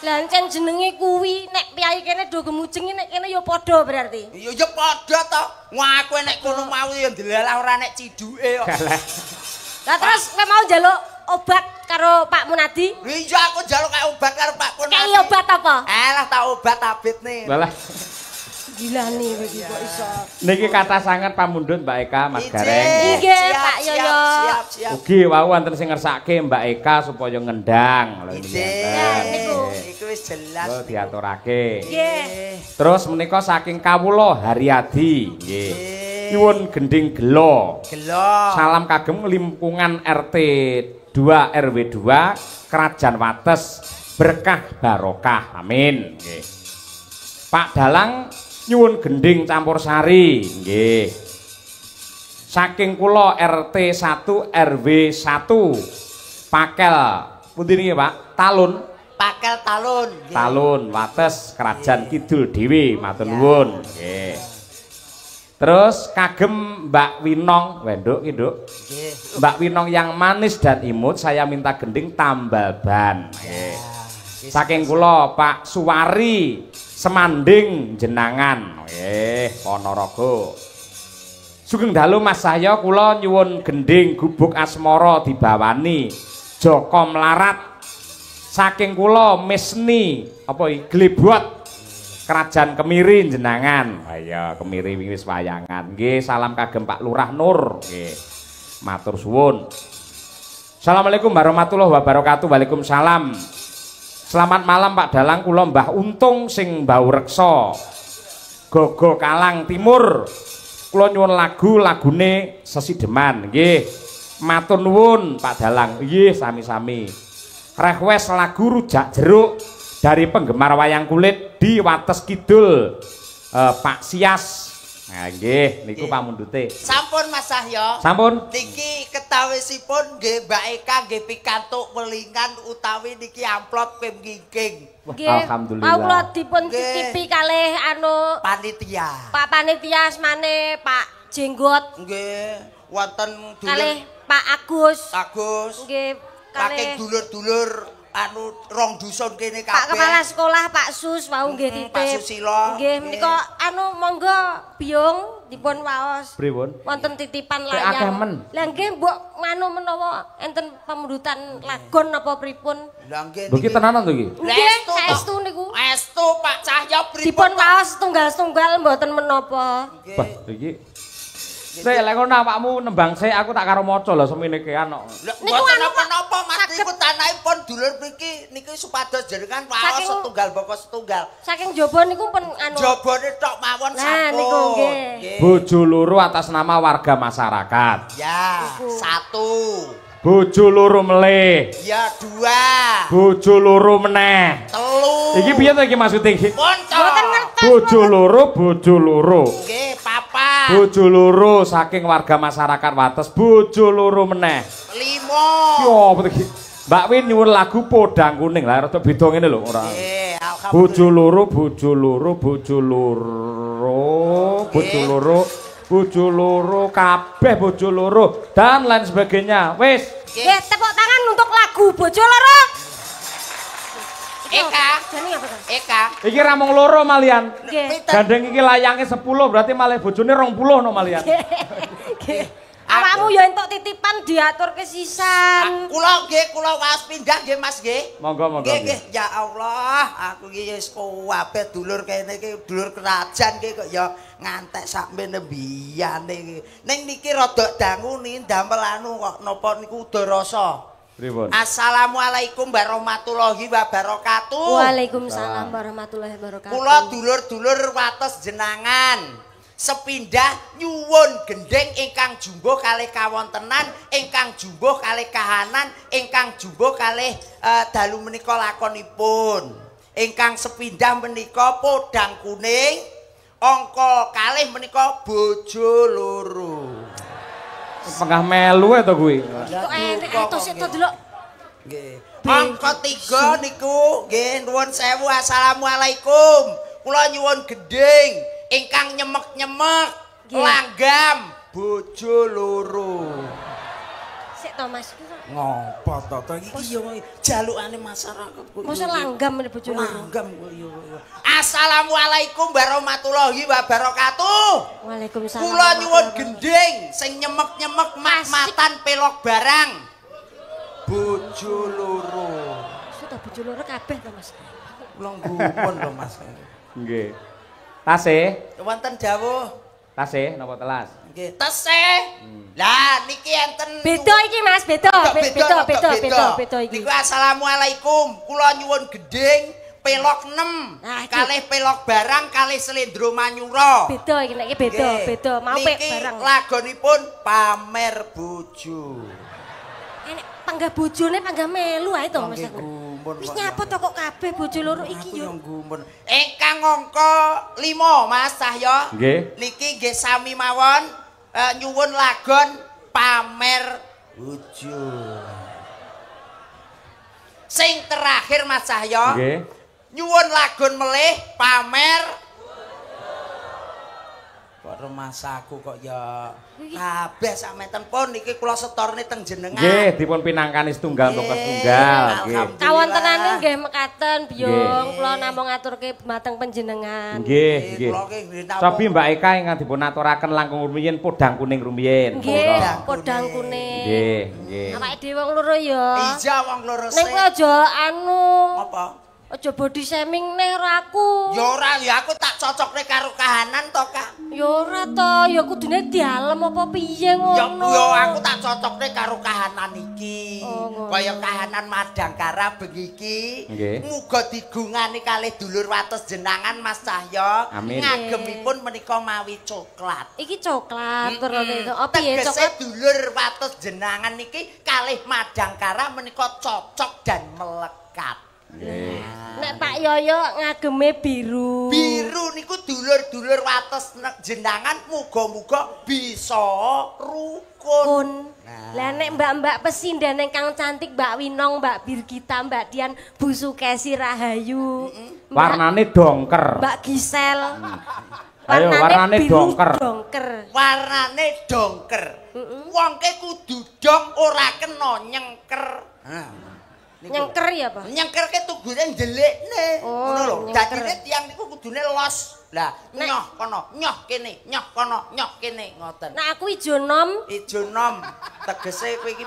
Lah encen jenenge kuwi nek piyai kene do gemujeng nek kene ya padha berarti. Iya ya padha to. Wong aku nek kono mau ya ndelalah ora nek ciduke kok. Lah terus kowe mau njaluk obat karo Pak Munadi? Iya aku njaluk obat karo Pak Munadi. Kayak obat apa? Alah tak obat abitne. Lah gila nih iki kok iso. Niki kathah sanget pamundhut Mbak Eka Mas Gareng. Nggih Pak Yoyo. Siap, siap. Ugi wau wonten sing ngersake Mbak Eka supaya ngendang lho niki. Niku iku wis jelas. Lho diaturake. Nggih. Terus menika saking kawula Haryadi nggih. Nyuwun gending gelo. Gelo. Salam kagem lingkungan RT 2 RW 2 Kerajaan Wates berkah barokah. Amin. Nggih. Pak Dalang nyuwun gending campur sari nggih. Saking kula RT 1 RW 1 Pakel pundi niki Pak? Talun. Pakel Talun. Talun Wates Kerajaan Kidul dhewe matur nuwun. Nggih. Terus kagem Mbak Winong, wenduk ki Nduk. Nggih. Mbak Winong yang manis dan imut, saya minta gending tambal ban. Nggih. Saking kula Pak Suwari Semanding jenangan. Nggih, Ponorogo. Sugeng dalu Mas Cahyo, kula nyuwun gending gubuk asmara dibawani Joko Mlarat. Saking kula Misni apa iki Glebot Kerajaan Kemiri jenangan. Ha iya, Kemiri wingi wis wayangan. Nggih, salam kagem Pak Lurah Nur. Nggih. Matur suwun. Assalamualaikum warahmatullahi wabarakatuh. Waalaikumsalam. Selamat malam Pak Dalang, kula Mbah Untung sing mbau reksa Gogo Kalang Timur. Kula nyuwun lagu lagune Sesideman. Nggih. Matur nuwun Pak Dalang. Nggih, sami-sami. Request lagu Rujak Jeruk dari penggemar wayang kulit di Wates Kidul, Pak Sias. Nah, nggih, niku pamundhute. Sampun Mas Cahyo. Sampun. Niki ketawisipun nggih Mbak Eka nggih pikantuk welingan utawi niki amplop pim ngingking. Nggih. Alhamdulillah. Mau kula dipun titipi kalih anu panitia. Pak panitia asmane Pak Jenggot. Nggih, wonten dulur kalih Pak Agus. Agus. Nggih, kalih dulur-dulur anu rong dusun kene kabeh. Pak kepala sekolah Pak Sus wau nggih titip. Pak Susilo. Nggih menika anu monggo biyung dipun waos. Pripun? Wonten titipan layang. Lah nggih mbok anu menawa enten pamundutan lagon napa pripun. Lah nggih. Lho iki tenanan to iki? Nggih, saestu niku. Estu Pak Cahyo. Cahya pripun? Dipun waos setunggal-setunggal mboten menapa. Bah, iki. Sik lek ngono awakmu nembang sik aku tak karo maca lho semene kean kok. Niku Mboten anu, napa-napa Mas niku tanahipun dulur mriki niki supados jenengan waos setunggal baka setunggal. Saking jaba niku pun anu. Jabane tok mawon Nah, sampun. niku nggih. Bojo loro atas nama warga masyarakat. Ya, satu. Bojo loro melih. Ya, dua. Bojo loro meneh. Telu. Iki piye to iki maksude iki? Pun to. Mboten ngertos. Bojo loro, bojo loro. Nggih, papat. Bojo loro saking warga masyarakat Wates, bojo loro meneh. Lima. Yo apa iki? Mbak Win nyuwun lagu Podang Kuning lah rada beda ngene lho ora. Nggih, alhamdulillah. Bojo loro, bojo loro, bojo loro, bojo loro, bojo loro, kabeh bojo loro dan lain sebagainya. Wis. Nggih, tepuk tangan untuk lagu Bojo Loro. Eka. Jane apa to? Eka. Iki ra mung loro malian. Nggih. Gandeng iki layange 10 berarti malih bojone 20 no malian. Nggih. Awakmu ya entuk titipan diaturke sisan. Kula nggih, kula waos pindah nggih Mas nggih. Monggo monggo. Nggih, nggih. Ya Allah, aku iki wis kabeh dulur kene iki dulur kerajaan iki kok ya ngantek sakmene mbiyane iki. Ning niki rada dangu niki ndamel anu kok napa niku udarasa. Pripun? Assalamualaikum warahmatullahi wabarakatuh. Waalaikumsalam warahmatullahi wabarakatuh. Kula dulur-dulur Wates jenangan sepindah nyuwun gendheng ingkang jumbuh kalih kawontenan, ingkang jumbuh kalih kahanan, ingkang jumbuh kalih dalu menika lakonipun. Ingkang sepindah menika Podang Kuning, angka kalih menika bojo loro. Pengah melu e to kuwi. Kok enek to sik to delok. Nggih. Angka 3 niku nggih nuwun sewu assalamualaikum. Kula nyuwun gendhing ingkang nyemek-nyemek langgam bojo loro. Sik to Mas. Ngopo to to iki yo jalukane masyarakat kok. Mosok langgam ngene bojo loro. Langgam kok yo. Assalamualaikum warahmatullahi wabarakatuh. Waalaikumsalam. Kula nyuwun gendhing sing nyemek-nyemek mat-matan pelok barang. Bojo loro. Sudah bojo loro kabeh to Mas. Kula nggumun lho Mas. Nggih. Tasih, Wonten dawuh. tasih napa telas? Nggih, tesih. Lah niki enten Beda iki Mas, beda. Beda, beda, beda, beda iki. Niku assalamualaikum. Kula nyuwun gendhing pelok 6. Nah, iki. Kalih pelok barang kalih slendro manyura. Beda iki nek iki beda, Nggih. beda. Mau pek Niki barang. lagonipun pamer bojo. Enek panggah bojone panggah melu ae to Mas Nggih, aku. gumun Wis kok. nyapa to kok kabeh bojo loro iki Aku yo. yo gumun. Ingkang angka 5 Mas Cahya. Nggih. Niki nggih sami mawon nyuwun lagon pamer bojo. Sing terakhir Mas Cahya. Nggih. Nyuwun lagon melih pamer. Kok rumasaku kok ya kabeh sakmenten pun niki kula setorne teng jenengan. Nggih, dipun pinangkani setunggal mbaka setunggal. Nggih. Alhamdulillah. Kawontenane nggih mekaten Biyung, Nggih. kula namung ngaturke dhumateng panjenengan. Nggih, nggih. Kula ki nggih napa- Cobi Mbak Eka ingkang dipun aturaken langkung rumiyin Podang Kuning rumiyin. Nggih, Monggo. Podang Kuning. Nggih, nggih. Awake dhewe wong loro ya. Iya wong loro Ning sik. kowe aja anu, Apa? aja body shaming neh karo aku. Ya ora ya aku tak cocokne karo kahanan to, Kak. Ya ora to, ya kudune dialem apa piye Ya ngono. ya aku tak cocokne karo kahanan iki. Oh, ngono. Kaya kahanan Madangkara bengi iki. Nggih. Muga digungani kalih dulur Wates jenangan Mas Cahya. Amin. Ngagemipun menika mawi coklat. Iki coklat terus itu. Oh piye Tegese coklat? dulur Wates jenangan niki kalih Madangkara menika cocok dan melekat. Nggih. Nek Pak Yoyo ngageme biru. Biru niku dulur-dulur Wates jenangan muga-muga bisa rukun. Kun. Lah nek mbak-mbak pesinden ingkang cantik Mbak Winong, Mbak Birgita, Mbak Dian, Bu Sukesi Rahayu. Mbak, Warnane dongker. Mbak Gisel. Ayo, warnane biru dongker. Dongker. Warnane dongker. Wong ke kudu dong ora kena nyengker. Nah. Nyengker ya, Pak? Nyengkerke tugune ndelikne. Oh, Ngono lho. nyengker. Dadine tiyang niku kudune los. Lah, nyoh kono, nyoh kene, nyoh kono, nyoh kene ngoten. Nek aku ijo nom, ijo nom tegese kowe iki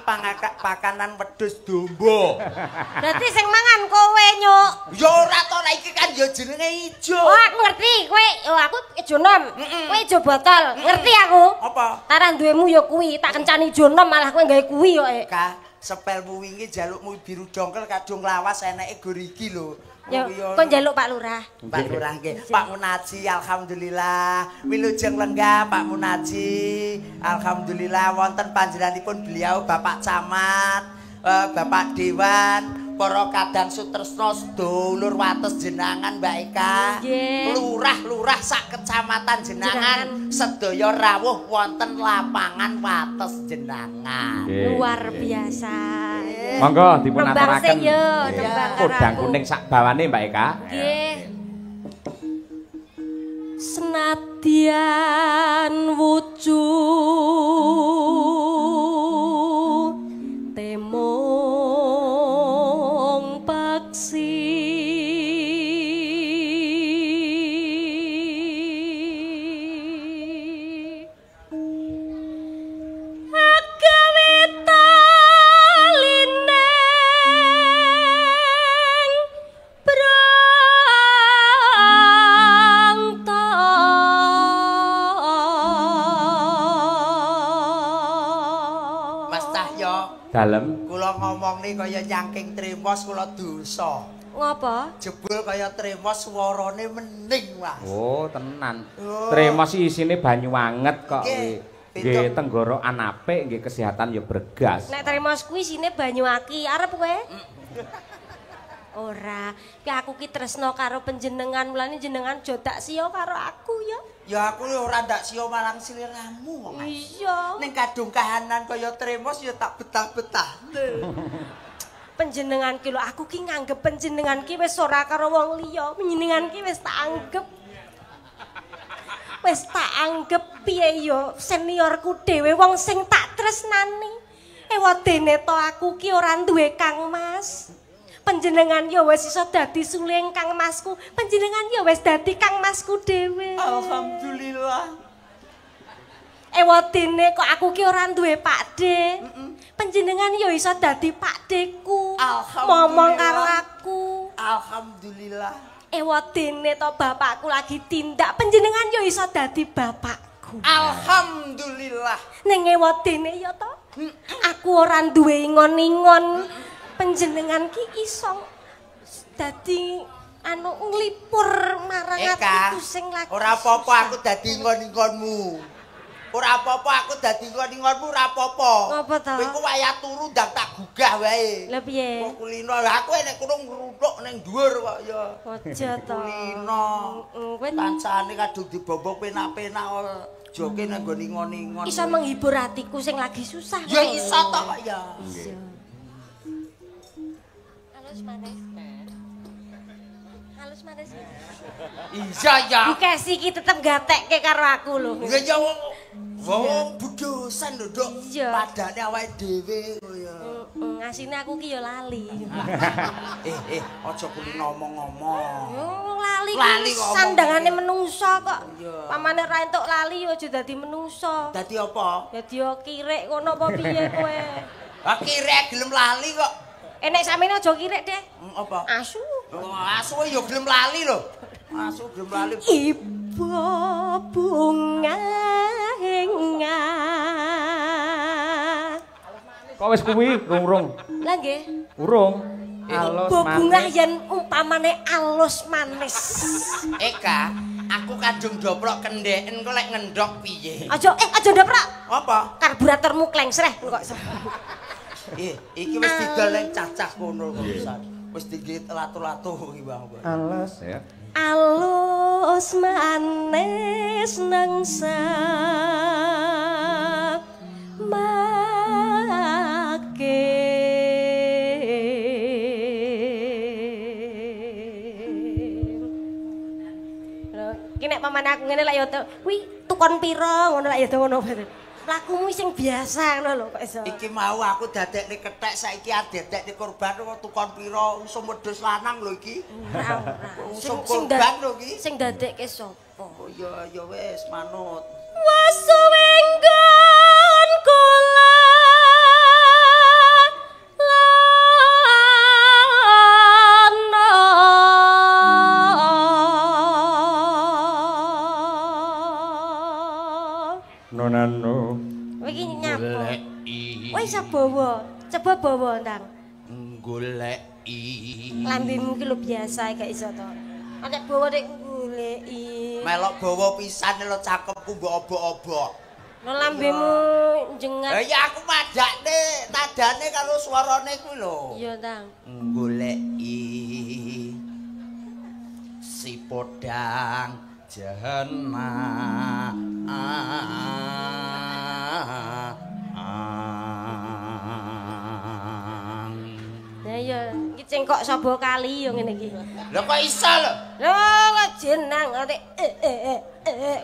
pakanan wedhus domba. Berarti sing mangan kowe, Nyuk. Ya ora to, lah iki kan ya jenenge ijo. Oh, aku ngerti, kowe oh aku ijo nom. Kowe ijo botol. Ngerti aku. Apa? Tarah duwemu ya kuwi, tak kencani ijo nom malah kowe gawe kuwi kok. Ka, sepelmu wingi jalukmu biru dongkel kadung lawas eneke gor iki lho. Ya, kon njaluk Pak Lurah. Pak Lurah nggih. Pak Munaji alhamdulillah. Wilujeng lenggah Pak Munaji. Alhamdulillah wonten panjenenganipun beliau Bapak Camat, Bapak Dewan, para kadang sutresna sedulur wates jenangan Mbak Eka. Lurah-lurah sak kecamatan jenangan sedaya rawuh wonten lapangan wates jenangan. Luar biasa. Monggo dipun aturaken. Kodang kuning sak bawane Mbak Eka. Nggih. Senadyan wujud temung paksi agawe taline brangta. Mas Cahyo dalem kula ngomongne kaya nyangking tremos kula dosa. Ngopo? Jebul kaya tremos swarane mening, Mas. Oh, tenan. Oh. Tremos isine banyu anget kok kuwi. Nggih, Nggih tenggorokan apik, nggih kesehatan ya bergas. Nek tremos kuwi isine banyu aki, arep kowe? Ora, ki aku ki tresno karo panjenengan, mulane jenengan aja dak siya karo aku ya. Ya aku ora ndak siya marang sliramu, Mas. Iya. Ning kadung kahanan kaya tremos ya tak betah-betah. Panjenengan ki lho, aku ki nganggep panjenengan ki wis ora karo wong liya, panjenengan ki wis tak anggep. Wis tak anggep piye ya seniorku dhewe wong sing tak tresnani. Ewadene to aku ki ora duwe Kang Mas. Panjenengan ya wis iso dadi suling Kang Masku, panjenengan ya wis dadi Kang Masku dhewe. Alhamdulillah. Ewadene kok aku ki ora duwe Pakde. Panjenengan ya iso dadi Pakdeku. Momong karo aku. Alhamdulillah. Ewadene to bapakku lagi tindak, panjenengan ya iso dadi bapakku. Alhamdulillah. Ning ewadene ya to, aku ora duwe ingon-ingon. Panjenengan ki iso dadi anu nglipur marang atiku sing lagi. Ora apa-apa aku dadi ingon-ingonmu. Ora apa-apa aku dadi ingon-ingonmu ora apa-apa. Ngopo to? Kowe ku wayah turu ndang tak gugah wae. Lah piye? Kok kulino aku enek kono ngruntuk ning dhuwur kok ya. Aja to. Kulino. Kowe kancane kadung dibombong penak-penak joke nang nggon ingon-ingon. Iso menghibur atiku sing lagi susah. Ya iso to kok ya. Iya. Halus manis. Halus manis. Iya ya. Bu Kesi iki tetep gatekke karo aku lho. Ya ya wong budosan lho, Nduk. Padane awake dhewe ya. Ngasine aku ki ya lali. Aja kuwi ngomong-ngomong. Lali ki sandangane menungso kok. Pamane ra entuk lali ya aja dadi menungso. Dadi apa? Dadi yo kirik ngono apa piye kowe? Ah kirik gelem lali kok. Nek samene aja kirik deh. Apa? Asu. Asu ya gelem lali lho. Asu gelem lali. Ibu bunga henga. Kok wis kuwi rung-rung? Lah nggih. Urung. Alus Ibu manis. Bunga yen umpamane alus manis. Eka, aku kadung doprok kendheken kok lek ngendhok piye? Aja aja ndoprok. Apa? Karburatormu klengsreh kok. Iki wis didol ning cacah kono kok pisan. Wis digit latu-latu iki Bang. Alus ya. Alus manis nang make. Ki nek pamane aku ngene lek ya kuwi tukon pira ngono lek ya ngono. Lakumu sing biasa ngono lho kok iso. Iki mau aku dadekne kethek saiki adedekne korban kok tukon pira usum wedhus lanang lho iki. Ora ora. Usum korban lho iki. Sing dadekke sapa? Nyapa? Oh iya ya wis manut. Wasuwenggon kula lana. Nonano. Kowe iki nyapa? Kowe iso bawa. Coba bawa ndang. Goleki. Lambemu ki lho biasa gak iso to. Nek bawa nek goleki. Melok bawa pisan lho cakepku mbok obok-obok. Lho lambemu jengat. Lah ya aku madakne nadane karo swarane kuwi lho. Iya, Tang. Goleki si podang jahana. Lah iya, iki cengkok saba kali yo ngene iki. Lho kok iso lho? Lho kok jenang ngerti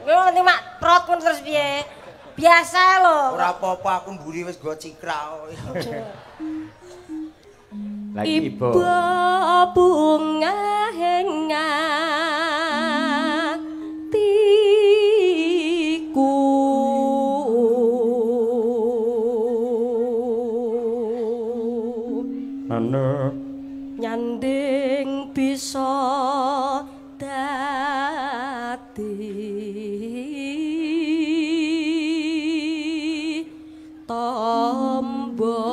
kowe ngerti mak prot ngono terus piye? Biasa lho. Ora apa-apa aku mburi wis go cikrak. Lagi ibu. Ibu bunga hatiku. Nana nyanding bisa dadi tombo.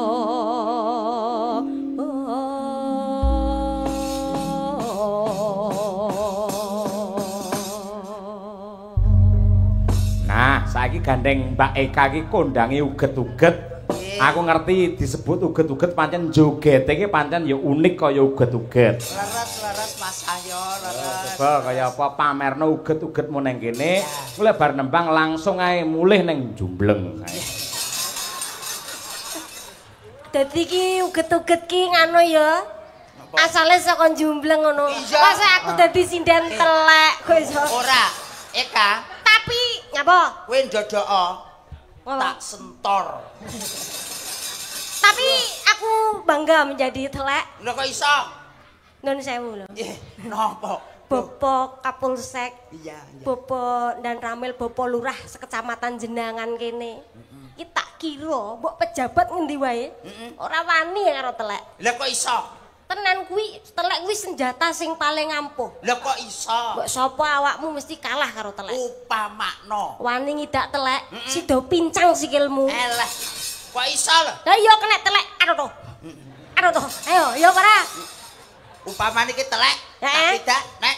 Nah, saiki gandeng Mbak Eka iki kondange uget-uget. Aku ngerti disebut uget-uget pancen jogete iki pancen ya unik kaya uget-uget. Leres-leres Mas Ayo, leres. Coba kaya apa pamerno uget-ugetmu nang kene, mulai bar nembang langsung ae mulih nang Jumbleng. Dadi iki uget-uget ki ngono ya. Asale saka Jumbleng ngono. Masa aku dadi sinden telek kok iso. Ora, Eka. Tapi nyapa? Kowe ndodoko. Tak sentor. Tapi aku bangga menjadi telek. Lho kok iso? Nun sewu lho. Nggih, napa? Bapak Kapolsek. Iya, iya. Bapak dan Ramil, Bapak Lurah sekecamatan Jenangan kene. Iki tak kira mbok pejabat ngendi wae ora wani karo telek. Lha kok iso? Tenan kuwi telek kuwi senjata sing paling ampuh. Lha kok iso? Mbok sapa awakmu mesti kalah karo telek. Upamakno. Wani ngidak telek, sida pincang sikilmu. Eleh. Kok iso lho? Lah iya kena telek. Aduh to. Aduh to. Ayo, iya ora? Upamane iki telek, tak tidak nek.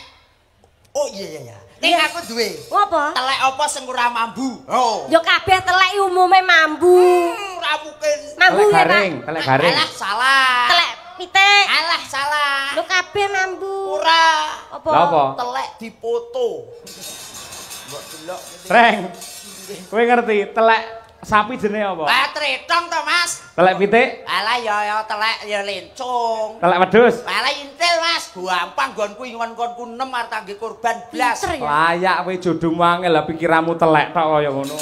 Oh iya iya iya. Ning aku duwe. Ngopo? Telek apa sing ora mambu? Oh. Ya kabeh telek umume mambu. Ora mungkin. Mambu telek garing, telek garing. Alah salah. Telek pitik. Alah salah. Lho kabeh mambu. Ora. Apa? Lha apa? Telek dipoto. Mbok delok ngene. Reng. Kowe ngerti telek sapi jenenge apa? Lah tretong to, Mas. Telek pitik? Alah ya ya telek ya lencung. Telek wedhus? Alah intil, Mas. Gampang nggonku ingon-ngonku 6 arep tangge korban blas. Layak kowe jodohmu angel lah pikiranmu telek tok kaya ngono.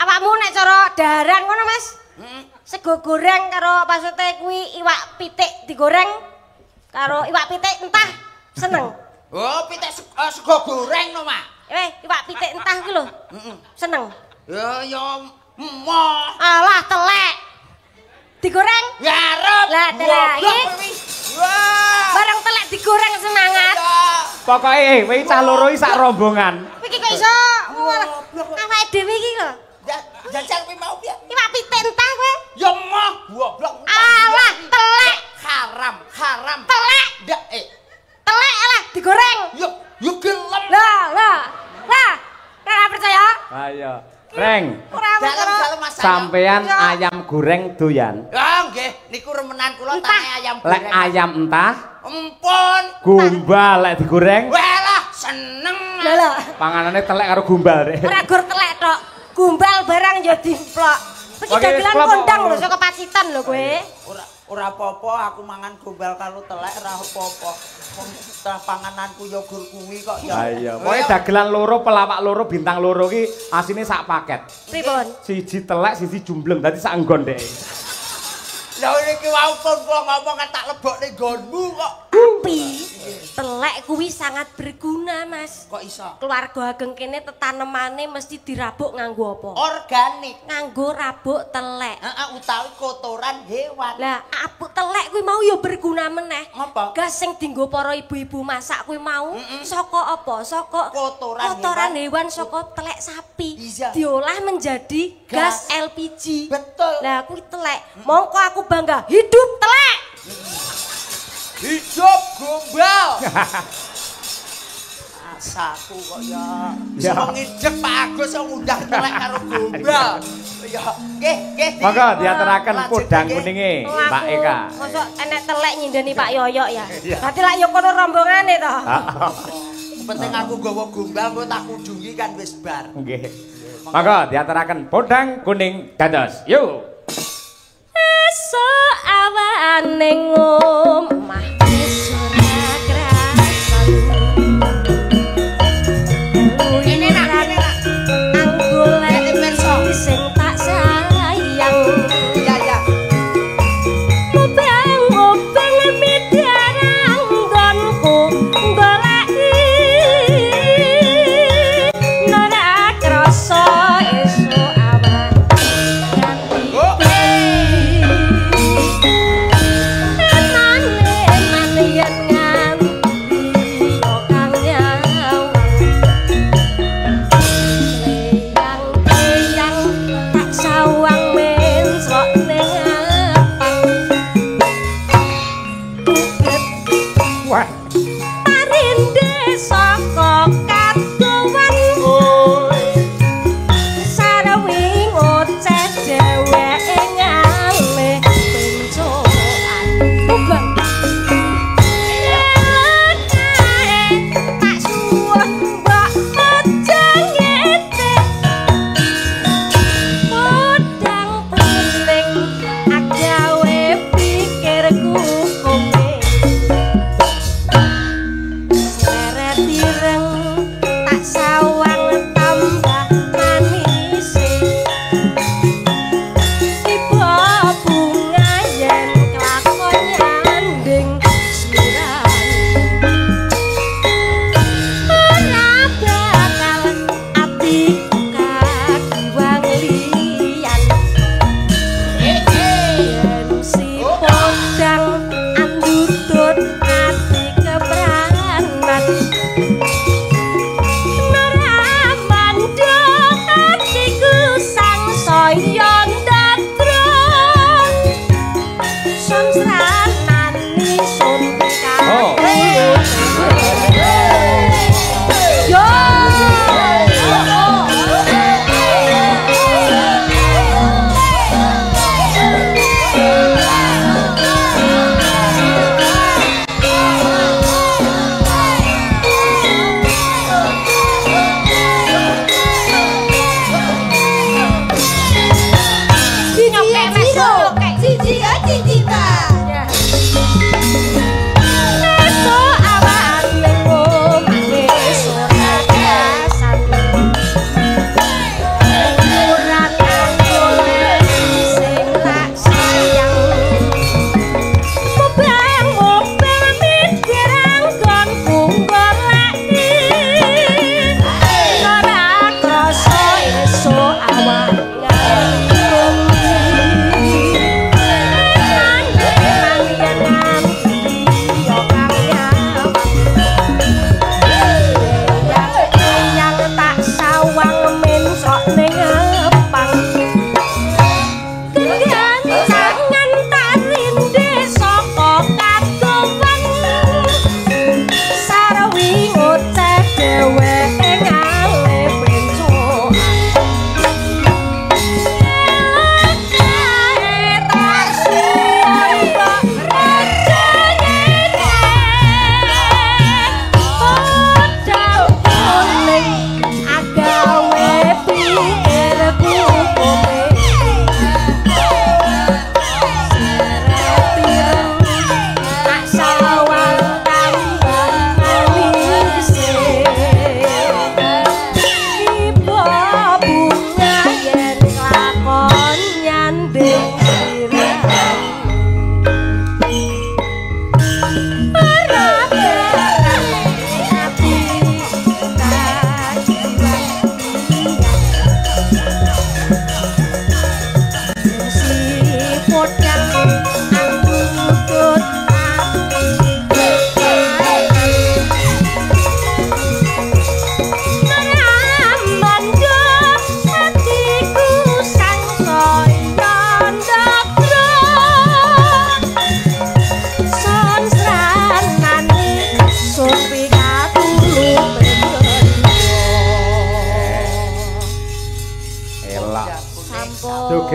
Awakmu nek cara daharan ngono, Mas? Heeh. Sego goreng karo pasute kuwi iwak pitik digoreng karo iwak pitik entah seneng. Oh, pitik sego goreng no, Mak. Iwak pitik entah kuwi lho. Heeh. Seneng. Ya ya emoh. Alah telek. Digoreng? Ya arep. Lah telek iki. Wah. Bareng telek digoreng semangat. Pokoke kowe cah loro iki sak rombongan. Kowe iki kok iso awake dhewe iki lho. Jajal kowe mau piye? Iwak pitik entah kowe. Ya emoh, goblok. Alah telek. Haram, haram. Telek. Ndak Telek alah digoreng. Ya ya gelem. Lah, lah. Lah, ora percaya? Ayo. Reng. Sampean ayam goreng doyan. Ya nggih, niku remenan kula tane ayam goreng. Lek ayam entah, empun. Gombal lek digoreng. Walah, seneng. Lha lho. Panganane telek karo gombal rek. Ora gur telek tok, gombal barang ya dimplok. Iki dagelan kondang lho saka Pacitan lho kowe. Ora ora apa-apa aku mangan gombal karo telek ora apa-apa. Wong pangananku ya gur kuwi kok ya. Ha iya, pokoke dagelan loro, pelawak loro, bintang loro ki asine sak paket. Pripun? Siji telek, siji jumbleng, dadi sak nggon dhek. Lha niki wau pun kula ngomong tak lebokne nggonmu kok. Api. Telek kuwi sangat berguna, Mas. Kok iso? Keluarga ageng kene tetanemane mesti dirabuk nganggo apa? Organik. Nganggo rabuk telek. Heeh, utawi kotoran hewan. Lah, abuk telek kuwi mau ya berguna meneh. Apa? Gas sing dienggo para ibu-ibu masak kuwi mau saka apa? Saka kotoran hewan, saka telek sapi. Iya. Diolah menjadi gas LPG. Betul. Lah kuwi telek. Mongko aku bangga hidup telek. Hidup gombal. Asaku kok ya. Iso ngidek Pak Agus kok ngundang telek karo gombal. Ya, nggih, nggih. Monggo diaturaken podang kuninge, Mbak Eka. Mosok enek telek nyindeni Pak Yoyok ya. Berarti lak yo kono rombongane to. Penting aku nggawa gombal engko tak kudungi kan wis bar. Nggih. Monggo diaturaken podang kuning dados. Yo. Esuk awane omah wis ora krasan. Kene nak, kene nak. Anggolek sing tak sayang. Iya, iya. Mubeng-mubeng midarang nggonku goleki ora krasa esuk awan ganti.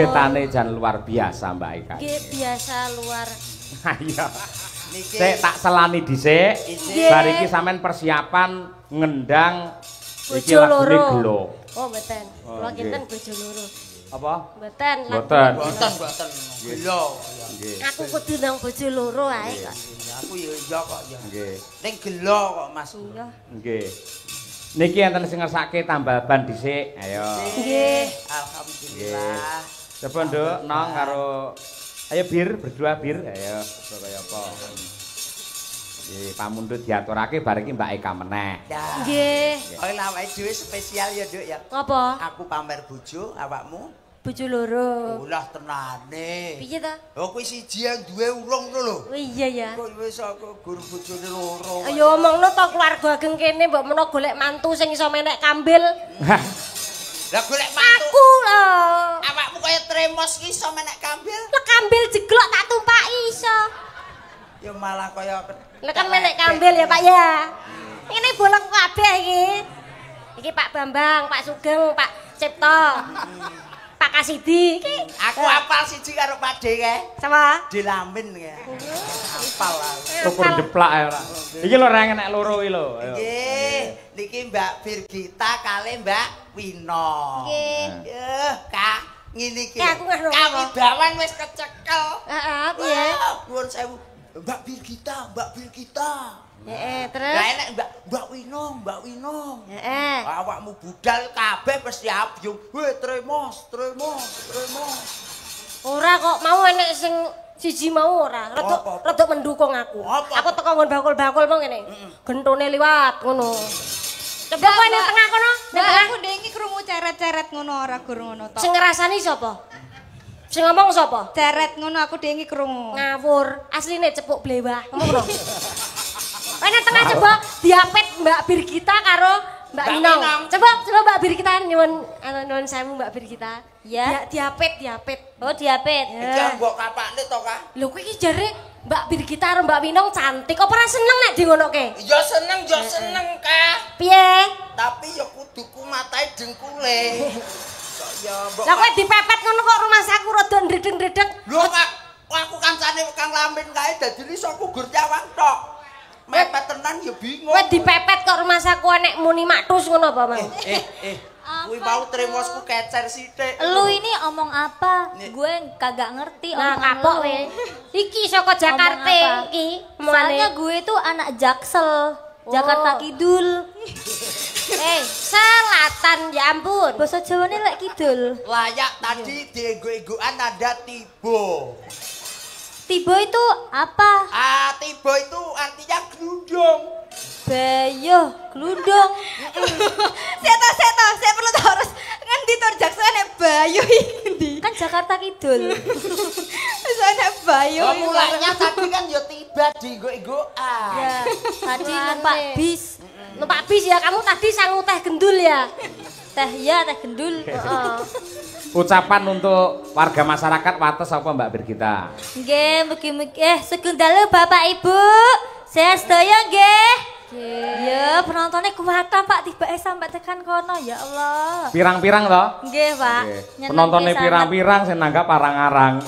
Jogetane jan luar biasa Mbak Eka. Nggih, biasa luar. Ayo. Sik tak selani dhisik. Bar iki sampean persiapan ngendang iki lagune gelo. Oh, mboten. Kula kinten bojo loro. Apa? Mboten. Mboten. Mboten. Gelo. Aku kudu nang bojo loro ae kok. Aku ya iya kok ya. Nggih. Ning gelo kok Mas. Iya. Nggih. Niki enten sing ngersake tambal ban dhisik. Ayo. Nggih. Alhamdulillah. Coba Nduk, nong karo ayo bir berdua bir. Ayo, kaya apa. Nggih, pamundhut diaturake bar iki Mbak Eka meneh. Nggih. Oh, lha awake dhewe spesial ya, Nduk ya. Apa? Aku pamer bojo, awakmu bojo loro. Ulah tenane. Piye ta? Oh, kuwi siji yang duwe urung ngono lho. Oh iya ya. Kok wis aku gur bojone loro. Ayo omongno to keluarga ageng kene mbok menawa golek mantu sing iso menek kambil. Lah golek mantu. Aku lho. Awakmu kaya tremos ki iso menek kambil. Lah kambil jeglok tak tumpaki iso. Ya malah kaya lah kan menek kambil ya Pak ya. Ngene bolong kabeh iki. Iki Pak Bambang, Pak Sugeng, Pak Cipto. Pak Kasidi iki. Aku apal siji karo Pak D kae. Sapa? Dilamin kae. Apal aku. Syukur jeplak ae ora. Iki lho ora enek loro iki lho. Nggih, niki Mbak Birgita kali Mbak Wino. Nggih. Yeh, Kak, ngene iki. Kawibawan wis kecekel. Heeh, piye? Nuwun sewu. Mbak Birgita, Mbak Birgita. Heeh, terus? Lah enek Mbak Wino, Mbak Wino. Heeh. Awakmu budal kabeh mesti abyung. Weh, tremos, tremos, tremos. Ora kok mau enek sing siji mau ora. Rodok mendukung aku. Aku teko nggon bakul-bakul mau ngene. Gentone liwat ngono. Coba kowe ning tengah kono. Mbak aku ndengi krungu ceret-ceret ngono ora gur ngono tok. Sing ngrasani sapa? Sing ngomong sapa? Ceret ngono aku ndengi krungu. Ngawur, asline cepuk blewah. Ngomong ngono. Nek tengah coba diapet Mbak Birgita karo Mbak Winong. Coba coba Mbak Birgita nyuwun anu nyuwun sewu Mbak Birgita. Ya, diapet, diapet. Oh, diapet. Iki mbok kapakne to, Kak? Lho kowe iki jare Mbak Birgita karo Mbak Winong cantik. Apa ora seneng nek di ngonoke? Ya seneng, ya seneng, Kak. Piye? Tapi ya kudu kumatae dengkule. Kok ya mbok. Lah kowe dipepet ngono kok rumahsaku rada ndredeg-ndredeg. Lho, Kak, aku kancane Kang Lamin kae dadi iso aku gur nyawang tok. Mepet tenan ya bingung. Kowe dipepet kok rumahsaku enek muni maktus ngono apa, Mang? Kuwi mau tremosku kecer sithik. Lu ini omong apa? Gue kagak ngerti nah, omongan kapok lu. We. Iki saka Jakarta iki. Soalnya gue tuh anak Jaksel, Jakarta Kidul. Selatan ya ampun. Basa Jawane lek kidul. Layak tadi diego-egoan ada tibo. Tibo itu apa? Ah, tibo itu artinya glundung. Bayo, glundung. Saya perlu tahu harus ngendi to Jaksel nek bayo iki ngendi? Kan Jakarta Kidul. Wis nek bayo. Oh, mulanya tadi kan ya tiba diego-egoan. Ya, tadi numpak bis. Numpak bis ya, kamu tadi sangu teh gendul ya? Teh ya, teh gendul. Ucapan untuk warga masyarakat Wates apa Mbak Birgita? Nggih, mugi-mugi sugeng dalu Bapak Ibu. Sehat sedaya nggih. Ya, penontonnya kuwatan Pak, tibake sampai tekan kono ya Allah. Pirang-pirang to? Nggih, Pak. Penontonnya pirang-pirang sing nanggap arang-arang.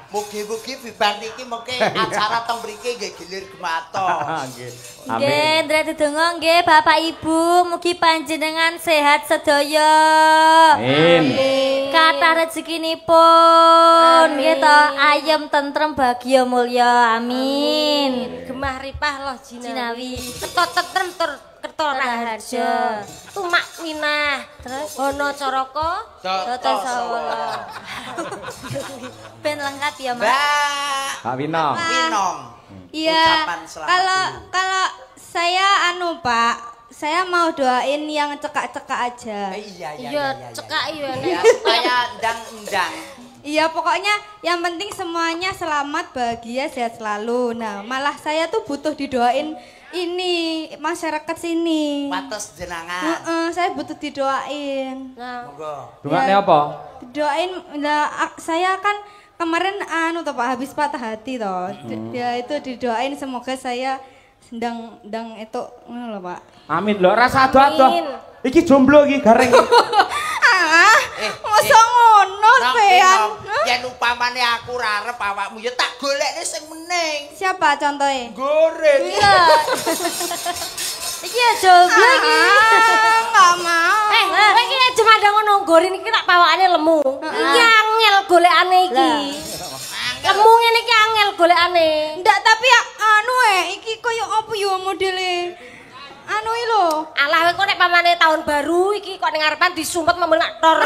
Mugi-mugi bibar niki mengke acara teng mriki nggih gilir gematos. Nggih. Nggih, ndrek dedonga nggih Bapak Ibu, mugi panjenengan sehat sedaya. Amin. Kathah rezekinipun, nggih to, ayem tentrem bahagia mulya. Amin. Gemah ripah loh jinawi. Kerto tentrem tur kerto raharja. Tumak minah. Terus Hono Caraka Tata Sawala. Ben lengkap ya, Mas. Mbak Mbak Winong. Winong. Iya. Kalau saya anu Pak, saya mau doain yang cekak-cekak aja. Iya, cekak iya. Ya, supaya ndang-ndang. Iya, pokoknya yang penting semuanya selamat, bahagia, sehat selalu. Nah, malah saya tuh butuh didoain ini masyarakat sini. Wates jenangan. Saya butuh didoain. Nah, monggo. Dongane apa? Didoain. Nah, saya kan kemarin anu toh Pak, habis patah hati toh. Dia itu didoain semoga saya ndang itu ngono lho Pak. Amin lho, rasa ado-ado. Iki jomblo iki garing. Ah, mosok ngono Sampean. Yen upamane aku ora arep awakmu ya tak golekne sing mening. Siapa contohe? Goreng. Iya. Iki ya jomblo iki. Enggak mau. Eh, kowe iki aja mandang ngono, gorin iki tak pawakane lemu. Iki angel golekane iki. Lemu ngene iki angel golekane. Ndak, tapi anu iki koyo apa yo modele? Anu iki lho. Alah kowe kok nek pamane tahun baru iki kok ning ngarepan disumpet membel nak tor.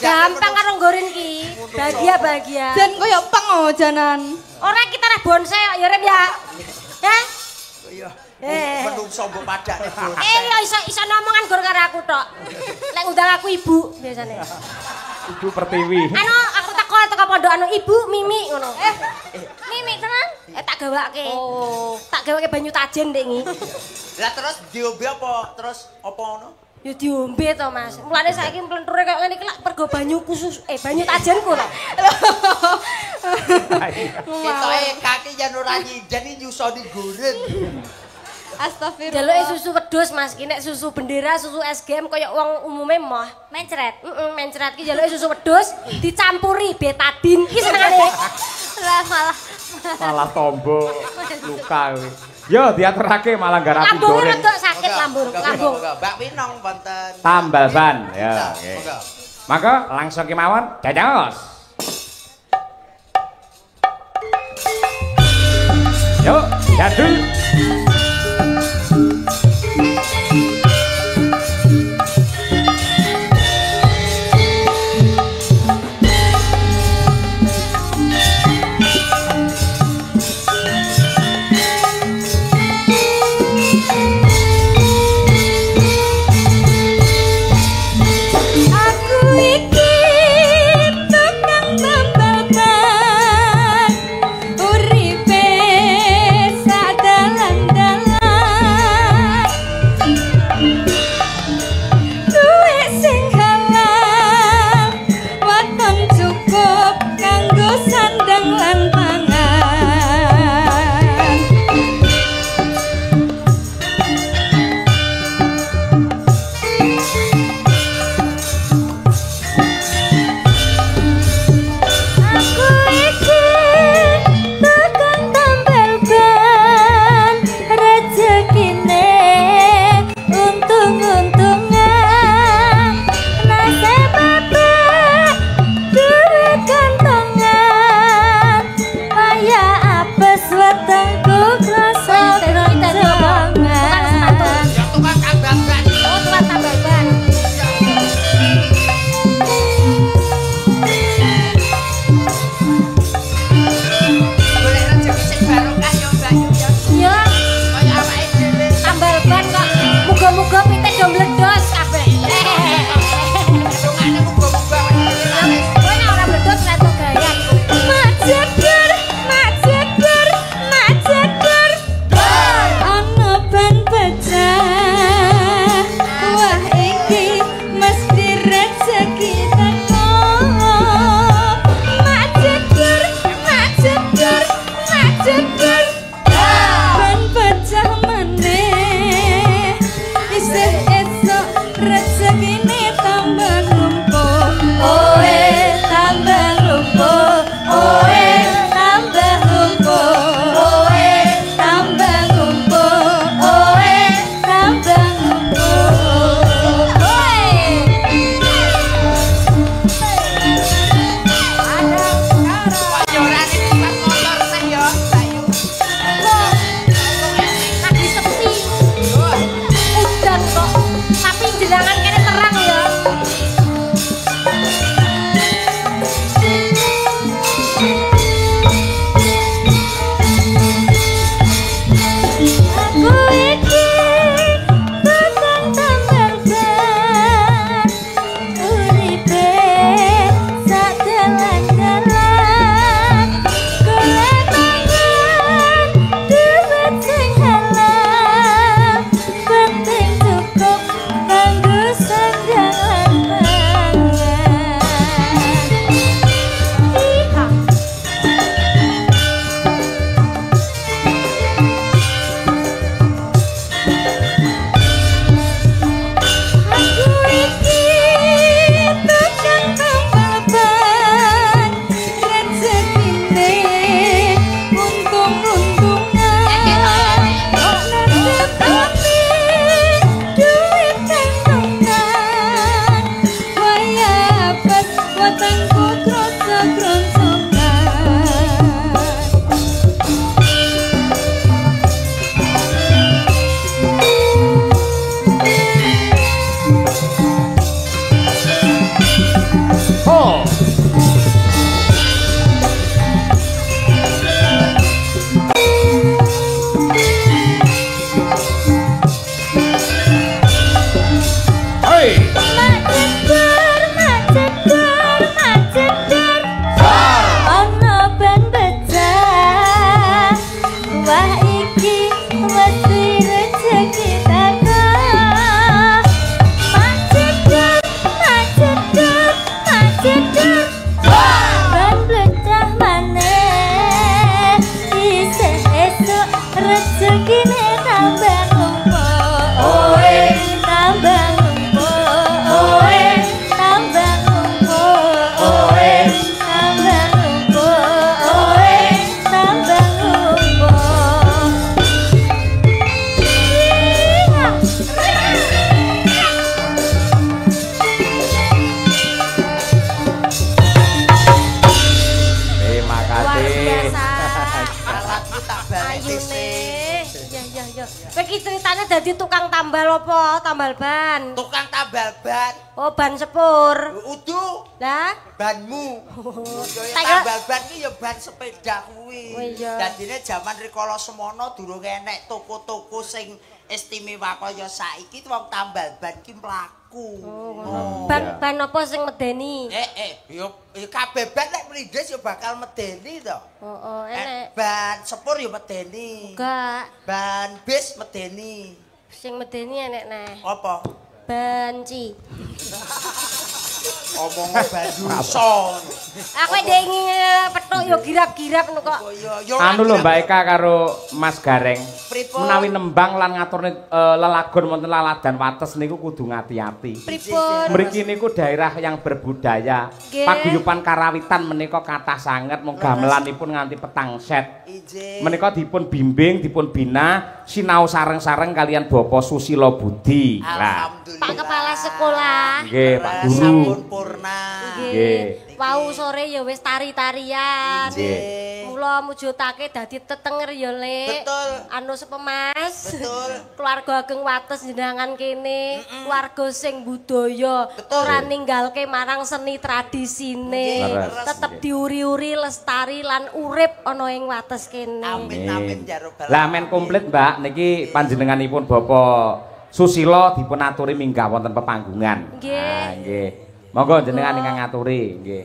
Gampang karo nggorin iki. Bahagia-bahagia. Jan koyo pang oh janan. Ora kita tanah bonsai kok ya Rem ya. Hah? Iya. Menungso mbok padakne bonsai. Eh ya iso ngomongan gor karo aku tok. Lek ngundang aku ibu biasane. Ibu Pertiwi. Anu aku teko teko pondok anu Ibu Mimi ngono. Mimi tenan? Tak gawake. Oh, tak gawake banyu tajen ndek iki. Lah terus diombe apa? Terus apa ngono? Ya diombe to, Mas. Mulane saiki mlenture kaya ngene iki lak pergo banyu khusus banyu tajenku to. Ketoke kaki yen ora nyinden iki nyusoni goren. Astagfirullah. Jaluke susu wedhus Mas, ki nek susu bendera, susu SGM kaya wong umume moh. Mencret. Heeh, mencret ki jaluke susu wedhus dicampuri betadine ki senengane. Lah malah tombo luka kuwi. Yo diaturake malah garapi goreng. Lambunge rada sakit lambung, lambung. Mbak Winong wonten. Tambal ban ya. Maka langsung kemawon dados. Yo, jadul. Uripe sak dalan atine untung-untungan nasib tapi duit kantongan waya pas wetengku kroso kronsongan. Oh. Hey. Macedor, macedor, macedor, ana ban pecah. Wah iki mesti rezeki teko. Macedor, macedor, macedor, ban pecah maneh. Isih esuk rezekine tambah numpuk. Oe, tambah numpuk. Oe, tambah numpuk. Oe, tambah numpuk. Oe, tambah numpuk. Terima Luar kasih. biasa. Alatku tak balik Ayune. Ya ya ya. Kowe iki ceritane dadi tukang tambal apa? Tambal ban. Tukang tambal ban. Oh, ban sepur. Udu Lah, banmu. Ya Tak kira- tambal ban ki ya ban sepeda kuwi. Oh, iya. Dadine jaman rikala semono durung enek toko-toko sing istimewa kaya saiki wong tambal ban ki mlaku. Oh, ban ban apa sing medeni? Yo kabeh ban lek mlindes yo bakal medeni to. Oh, enek. Ban sepur yo medeni. Enggak, Ban bis medeni. sing medeni enek neh. Apa? Banci. Omong ban dusun. Aku ndek ingin petuk yo girap-girap ngono kok. Anu lho Mbak Eka karo Mas Gareng. Pripun? Menawi nembang lan ngaturne lelagon wonten laladan wates niku kudu ngati-ati. Pripun? Mriki niku daerah yang berbudaya. Nggih. Paguyuban karawitan menika kathah sanget mung gamelanipun nganti petang set. Injih. Menika dipun bimbing, dipun bina sinau sareng-sareng kalian Bapak Susilo Budi. Lah, Alhamdulillah. Pak Kepala Sekolah. nggih Pak Guru. Sampun purna. Nggih. Wau sore ya wis tari-tarian. Nggih. Mula mujudake dadi tetenger ya, Lek. Betul. Anu sepemas. Betul. Keluarga ageng wates jenengan kene, keluarga sing budaya, Betul. ora ninggalke marang seni tradisine. Leres. Tetep diuri-uri lestari lan urip ana ing wates kene. Amin amin ya robbal Lah men komplit Mbak niki panjenenganipun Bapak Susilo dipun aturi minggah wonten pepanggungan. Nggih. Ah, nggih. Monggo jenengan ingkang ngaturi nggih.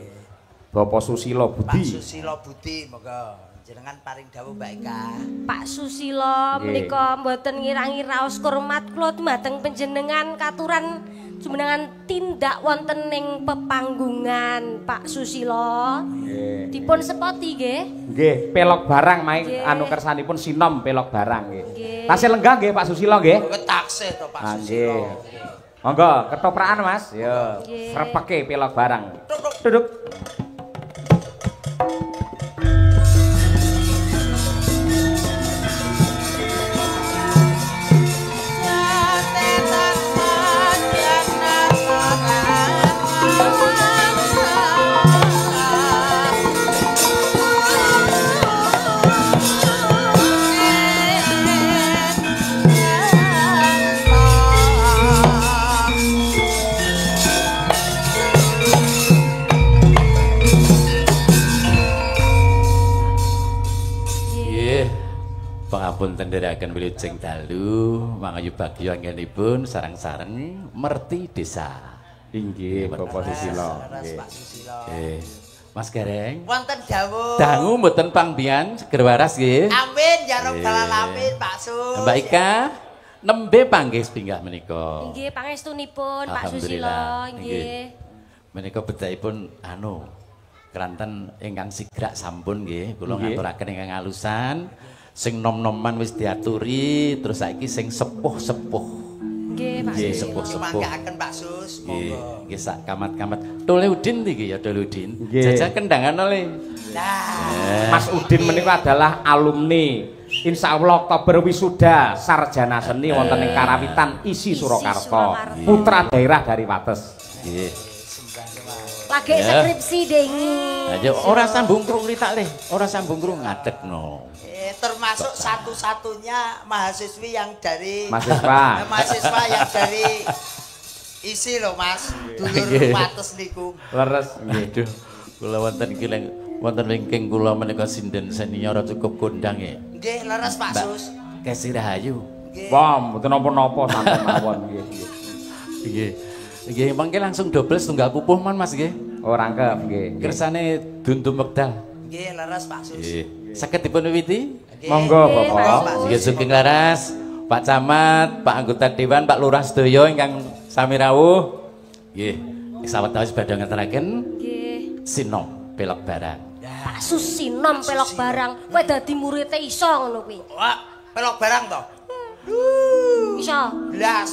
Bapak Susilo Pak Budi. Susilo Budi monggo jenengan paring dawuh Mbak Eka. Pak Susilo Nggih. menika mboten ngirangi raos kurmat kula dumateng panjenengan katuran jumenengan tindak wonten ing pepanggungan Pak Susilo. Nggih. Dipun sepoti nggih. Nggih, pelok barang mae Nggih. anu kersanipun sinom pelok barang nggih. Nggih. Tasih lenggah nggih Pak Susilo nggih. Kowe taksih to Pak Ah, Susilo. nggih. Monggo ketoprakan Mas. Yo, Nggih. srepeke pelok barang. Duduk. Nggih. Pangapunten ndherekaken wilujeng dalu, mangayu bagya anggenipun sareng-sareng merti desa. Inggih, Bapak Susilo. Leres Nggih. Pak Susilo. Nggih. Mas Gareng, Wonten dawuh. dangu mboten pangbian seger waras nggih. Amin ya robbal Nggih. alamin Pak Sus. Mbak Ika nembe panggih sepinggah menika. Nggih pangestunipun Pak Susilo Alhamdulillah. nggih. Menika bedakipun anu keranten ingkang sigrak sampun nggih kula Nggih. ngaturaken ingkang alusan sing nom-noman wis diaturi terus saiki sing sepuh-sepuh. Nggih Pak Nggih, Susilo. sepuh-sepuh. Mangkaaken Pak Sus, Nggih, monggo. nggih sak kamat-kamat. Tole Udin iki ya Tole Udin. Nggih. Jajal kendangan oleh. Nah, Mas Udin menika adalah alumni Insya Allah Oktober wisuda sarjana seni wonten ing Karawitan ISI Surakarta. Putra daerah dari Wates. Nggih. Lagi skripsi dengi. Ayo ora sambung krung tak le, ora sambung krung ngadegno. Termasuk satu-satunya mahasiswi yang dari mahasiswa. Mahasiswa yang dari ISI lho Mas, dulur Wates niku. Leres nggih. Aduh, kula wonten iki wonten wingking kula menika sinden senior cukup kondang nggih. Nggih, leres Pak Sus. Kesi Rahayu. Nggih. Wah, mboten napa-napa santen mawon nggih. Nggih. Nggih, mangke langsung dobel setunggal pupuh mon Mas nggih. Oh, rangkep nggih. Kersane dundum wekdal. Nggih, leres Pak Sus. Nggih. Saged dipun wiwiti? Monggo Bapak. Nggih, sugeng laras, Pak Camat, Pak anggota dewan, Pak Lurah sedaya ingkang sami rawuh. Nggih, sawetawis badhe ngeteraken nggih. Sinom pelok barang. Pak Sus sinom pelok barang. Kowe dadi murite iso ngono kuwi. Wah, pelok barang to? Iso. Blas.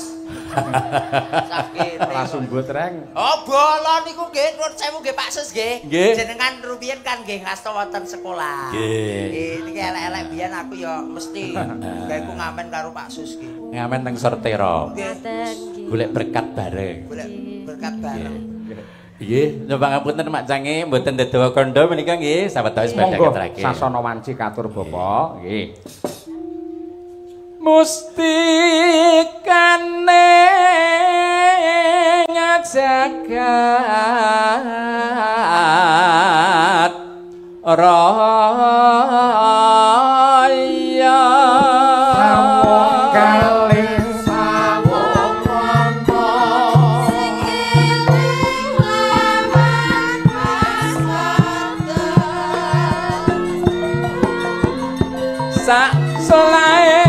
Sakit. Langsung botreng. Oh, bolo niku nggih nuwun sewu nggih Pak Sus nggih. Jenengan rumiyin kan nggih ngasta wonten sekolah. Nggih. Niki elek-elek biyen aku ya mesti gawe ku ngamen karo Pak Sus nggih. Ngamen teng Sortera. Ngaten nggih. Golek berkat bareng. Golek berkat bareng. Nggih, nyuwun pangapunten Mak Cange mboten dedawa kandha menika nggih sawetawis badhe ketrake. Sasana wanci katur Bapak nggih. Mustikane jagat raya sawung kalih sawung wana sing eling lawan paswata sak selae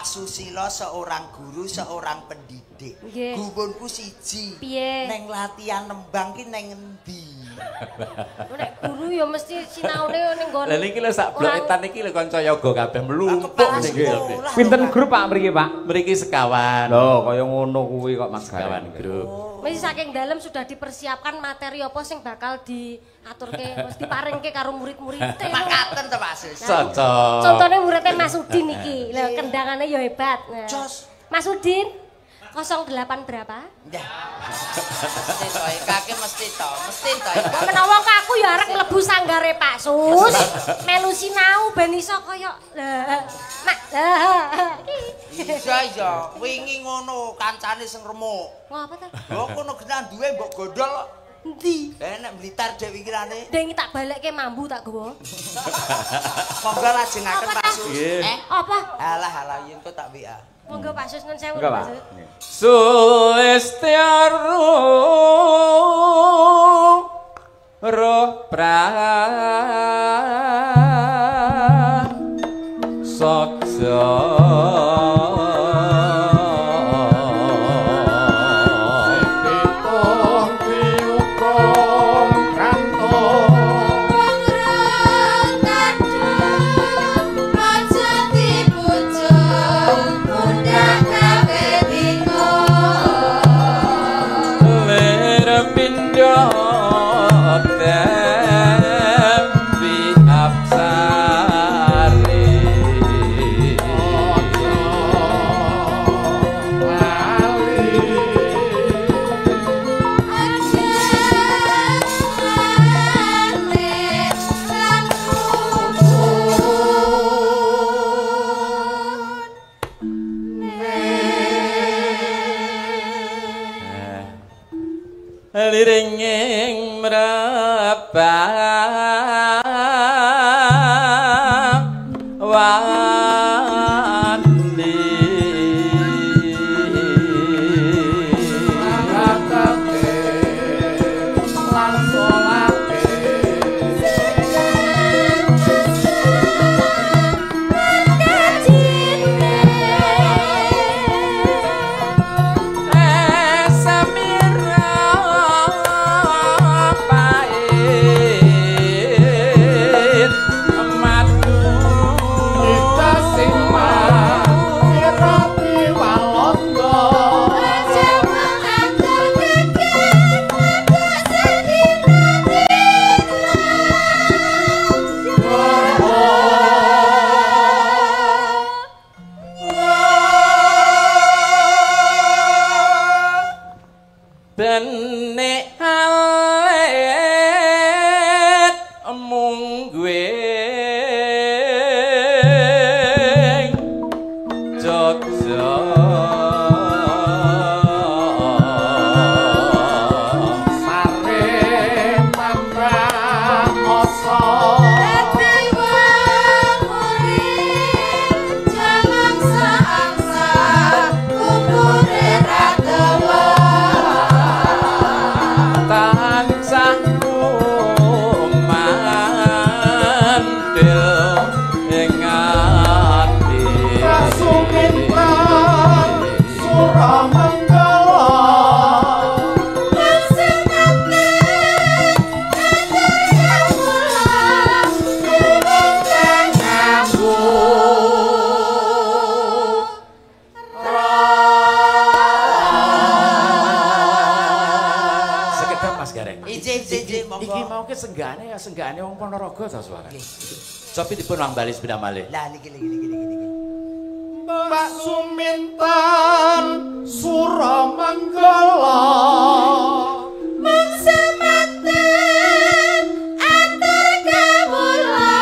Susilo seorang guru, seorang pendidik. Gumunku siji. Piye? Neng latihan nembang ki neng endi? Nek guru ya mesti sinaune ning nggon. Lah niki lho sak blok etan iki lho kanca yoga kabeh mlumpuk niki. Pinten grup Pak mriki, Pak? Mriki sekawan. Lho, kaya ngono kuwi kok Mas. Sekawan grup. Mesti saking dalem sudah dipersiapkan materi apa sing bakal diaturke, wis diparingke karo murid-muride. Makaten to Pak Sus. Cocok. Contone muridnya Mas Udin iki. Lho kendangane ya hebat. Nah. Jos. Mas Udin 08 berapa? Nggih. Mesti to, kaki mesti to, mesti to. Menawa kok aku ya arep mlebu sanggare Pak Sus, melu sinau ben iso kaya mak. Iya iya, wingi ngono kancane sing remuk. Ngapa ta? Lho kono genah duwe mbok gondol kok. Endi? Nek Blitar dhewe pikirane. Deng tak balekke mambu tak gowo. Monggo lajengaken Pak Sus. Apa? Alah alah yen kok tak WA. Monggo Pak Sus nun sewu Pak Sus. Sulistiaru roh pra sokso liringing mrebang wani lan salate mungguing Jogja sare tambah asa dadi wong urip jaman saangsa umure ra dawa tansah kumandhil ing ati Suminten Suramenggala Sekedap Mas Gareng. Ije ije ije monggo. Iki mau ke senggane ya senggane wong Ponorogo ta suara. Sopi dipun wambali sepindah malih. Lah niki niki niki niki niki. Mbak Suminten Suramenggala Mangsa manten atur kawula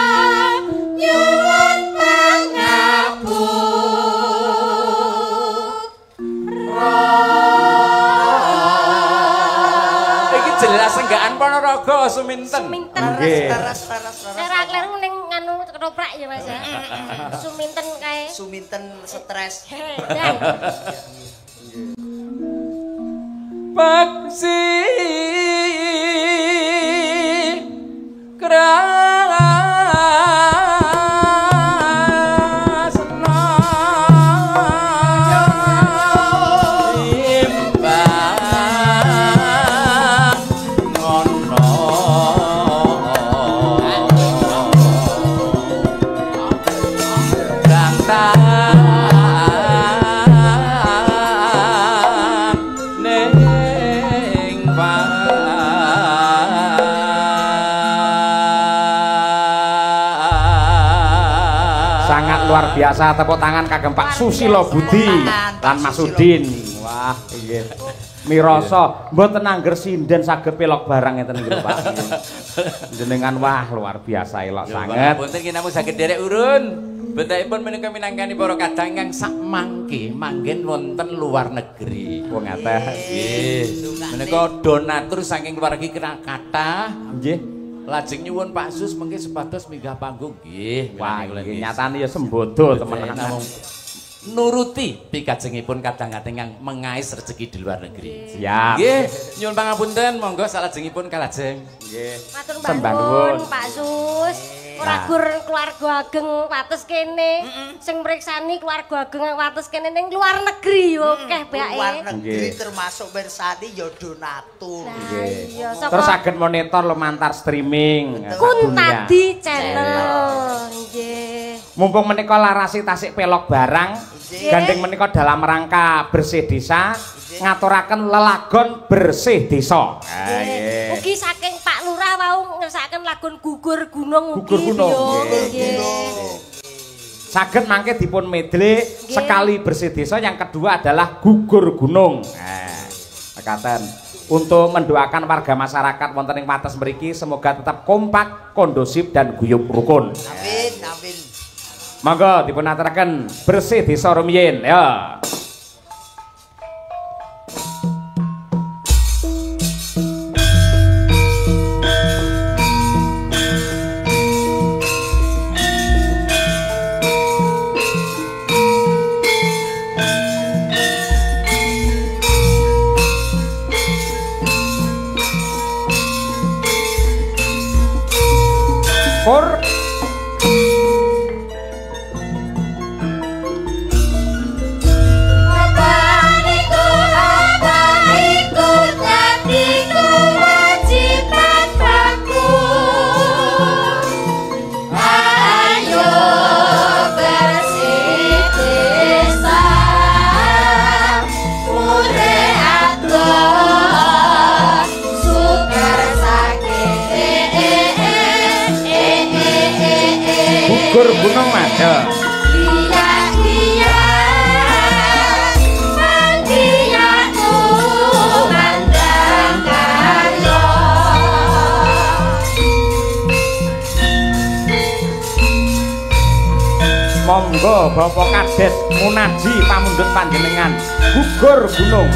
nyuwun pangapura. Iki jelas senggaan Ponorogo Suminten. Suminten. Nggih. Teres teres teres. Saya kleru ning nganu ketoprak ya Mas ya. Suminten kae. Suminten stres. Dan Paksi krasna imbang ngono kang ning Sangat luar biasa, tepuk tangan kagem Pak Susilo Budi lan Mas Udin. Wah, nggih. Mirasa mboten angger sinden saged pelok barang ngeten iki lho Pak. Jenengan wah luar biasa elok sanget. Punten ki namung saged derek urun. Bentukipun menika minangkani para kadang ingkang sak mangke manggen wonten luar negeri. Wong ngaten. Nggih. Menika donatur saking keluarga kathah. Nggih. Lajeng nyuwun Pak Sus mengke supados minggah panggung. Nggih. Wah, nggih nyatane ya sembodo temenan. Namung nuruti pikajengipun kadang-kadang ingkang mengais rezeki di luar negeri. Siap. Nggih, nyuwun pangapunten monggo salajengipun kalajeng. Nggih. Matur Sembah nuwun nuwun. Pak Sus. Ora gur keluarga ageng wates kene, sing mriksani keluarga ageng wates kene ning luar negeri yo akeh bae. Luar negeri Nggih. termasuk mirsani ya donatur. Lah iya saka Terus saged monitor lumantar streaming sak dunia. Kuntadi Channel. Nggih. Mumpung menika larasi tasik pelok barang, gandeng menika dalam rangka bersih desa, ngaturaken lelagon bersih desa. Ah, Nggih. Ugi saking Pak Lurah wau ngersakaken lagon gugur gunung ugi. Gugur gunung. Nggih. Nggih. Saged mangke dipun medle sekali bersih desa, yang kedua adalah gugur gunung. Nah, mekaten. Untuk mendoakan warga masyarakat wonten ing wates mriki semoga tetap kompak, kondusif dan guyub rukun. Amin amin. Monggo dipun aturaken bersih desa rumiyin ya. Por Apa iku dadi kewajiban baku. Ayo bersih desa, mure adoh, suker sakit. Gugur gunung Mas. Ya. Monggo Bapak Kades Munaji pamundhut panjenengan gugur gunung.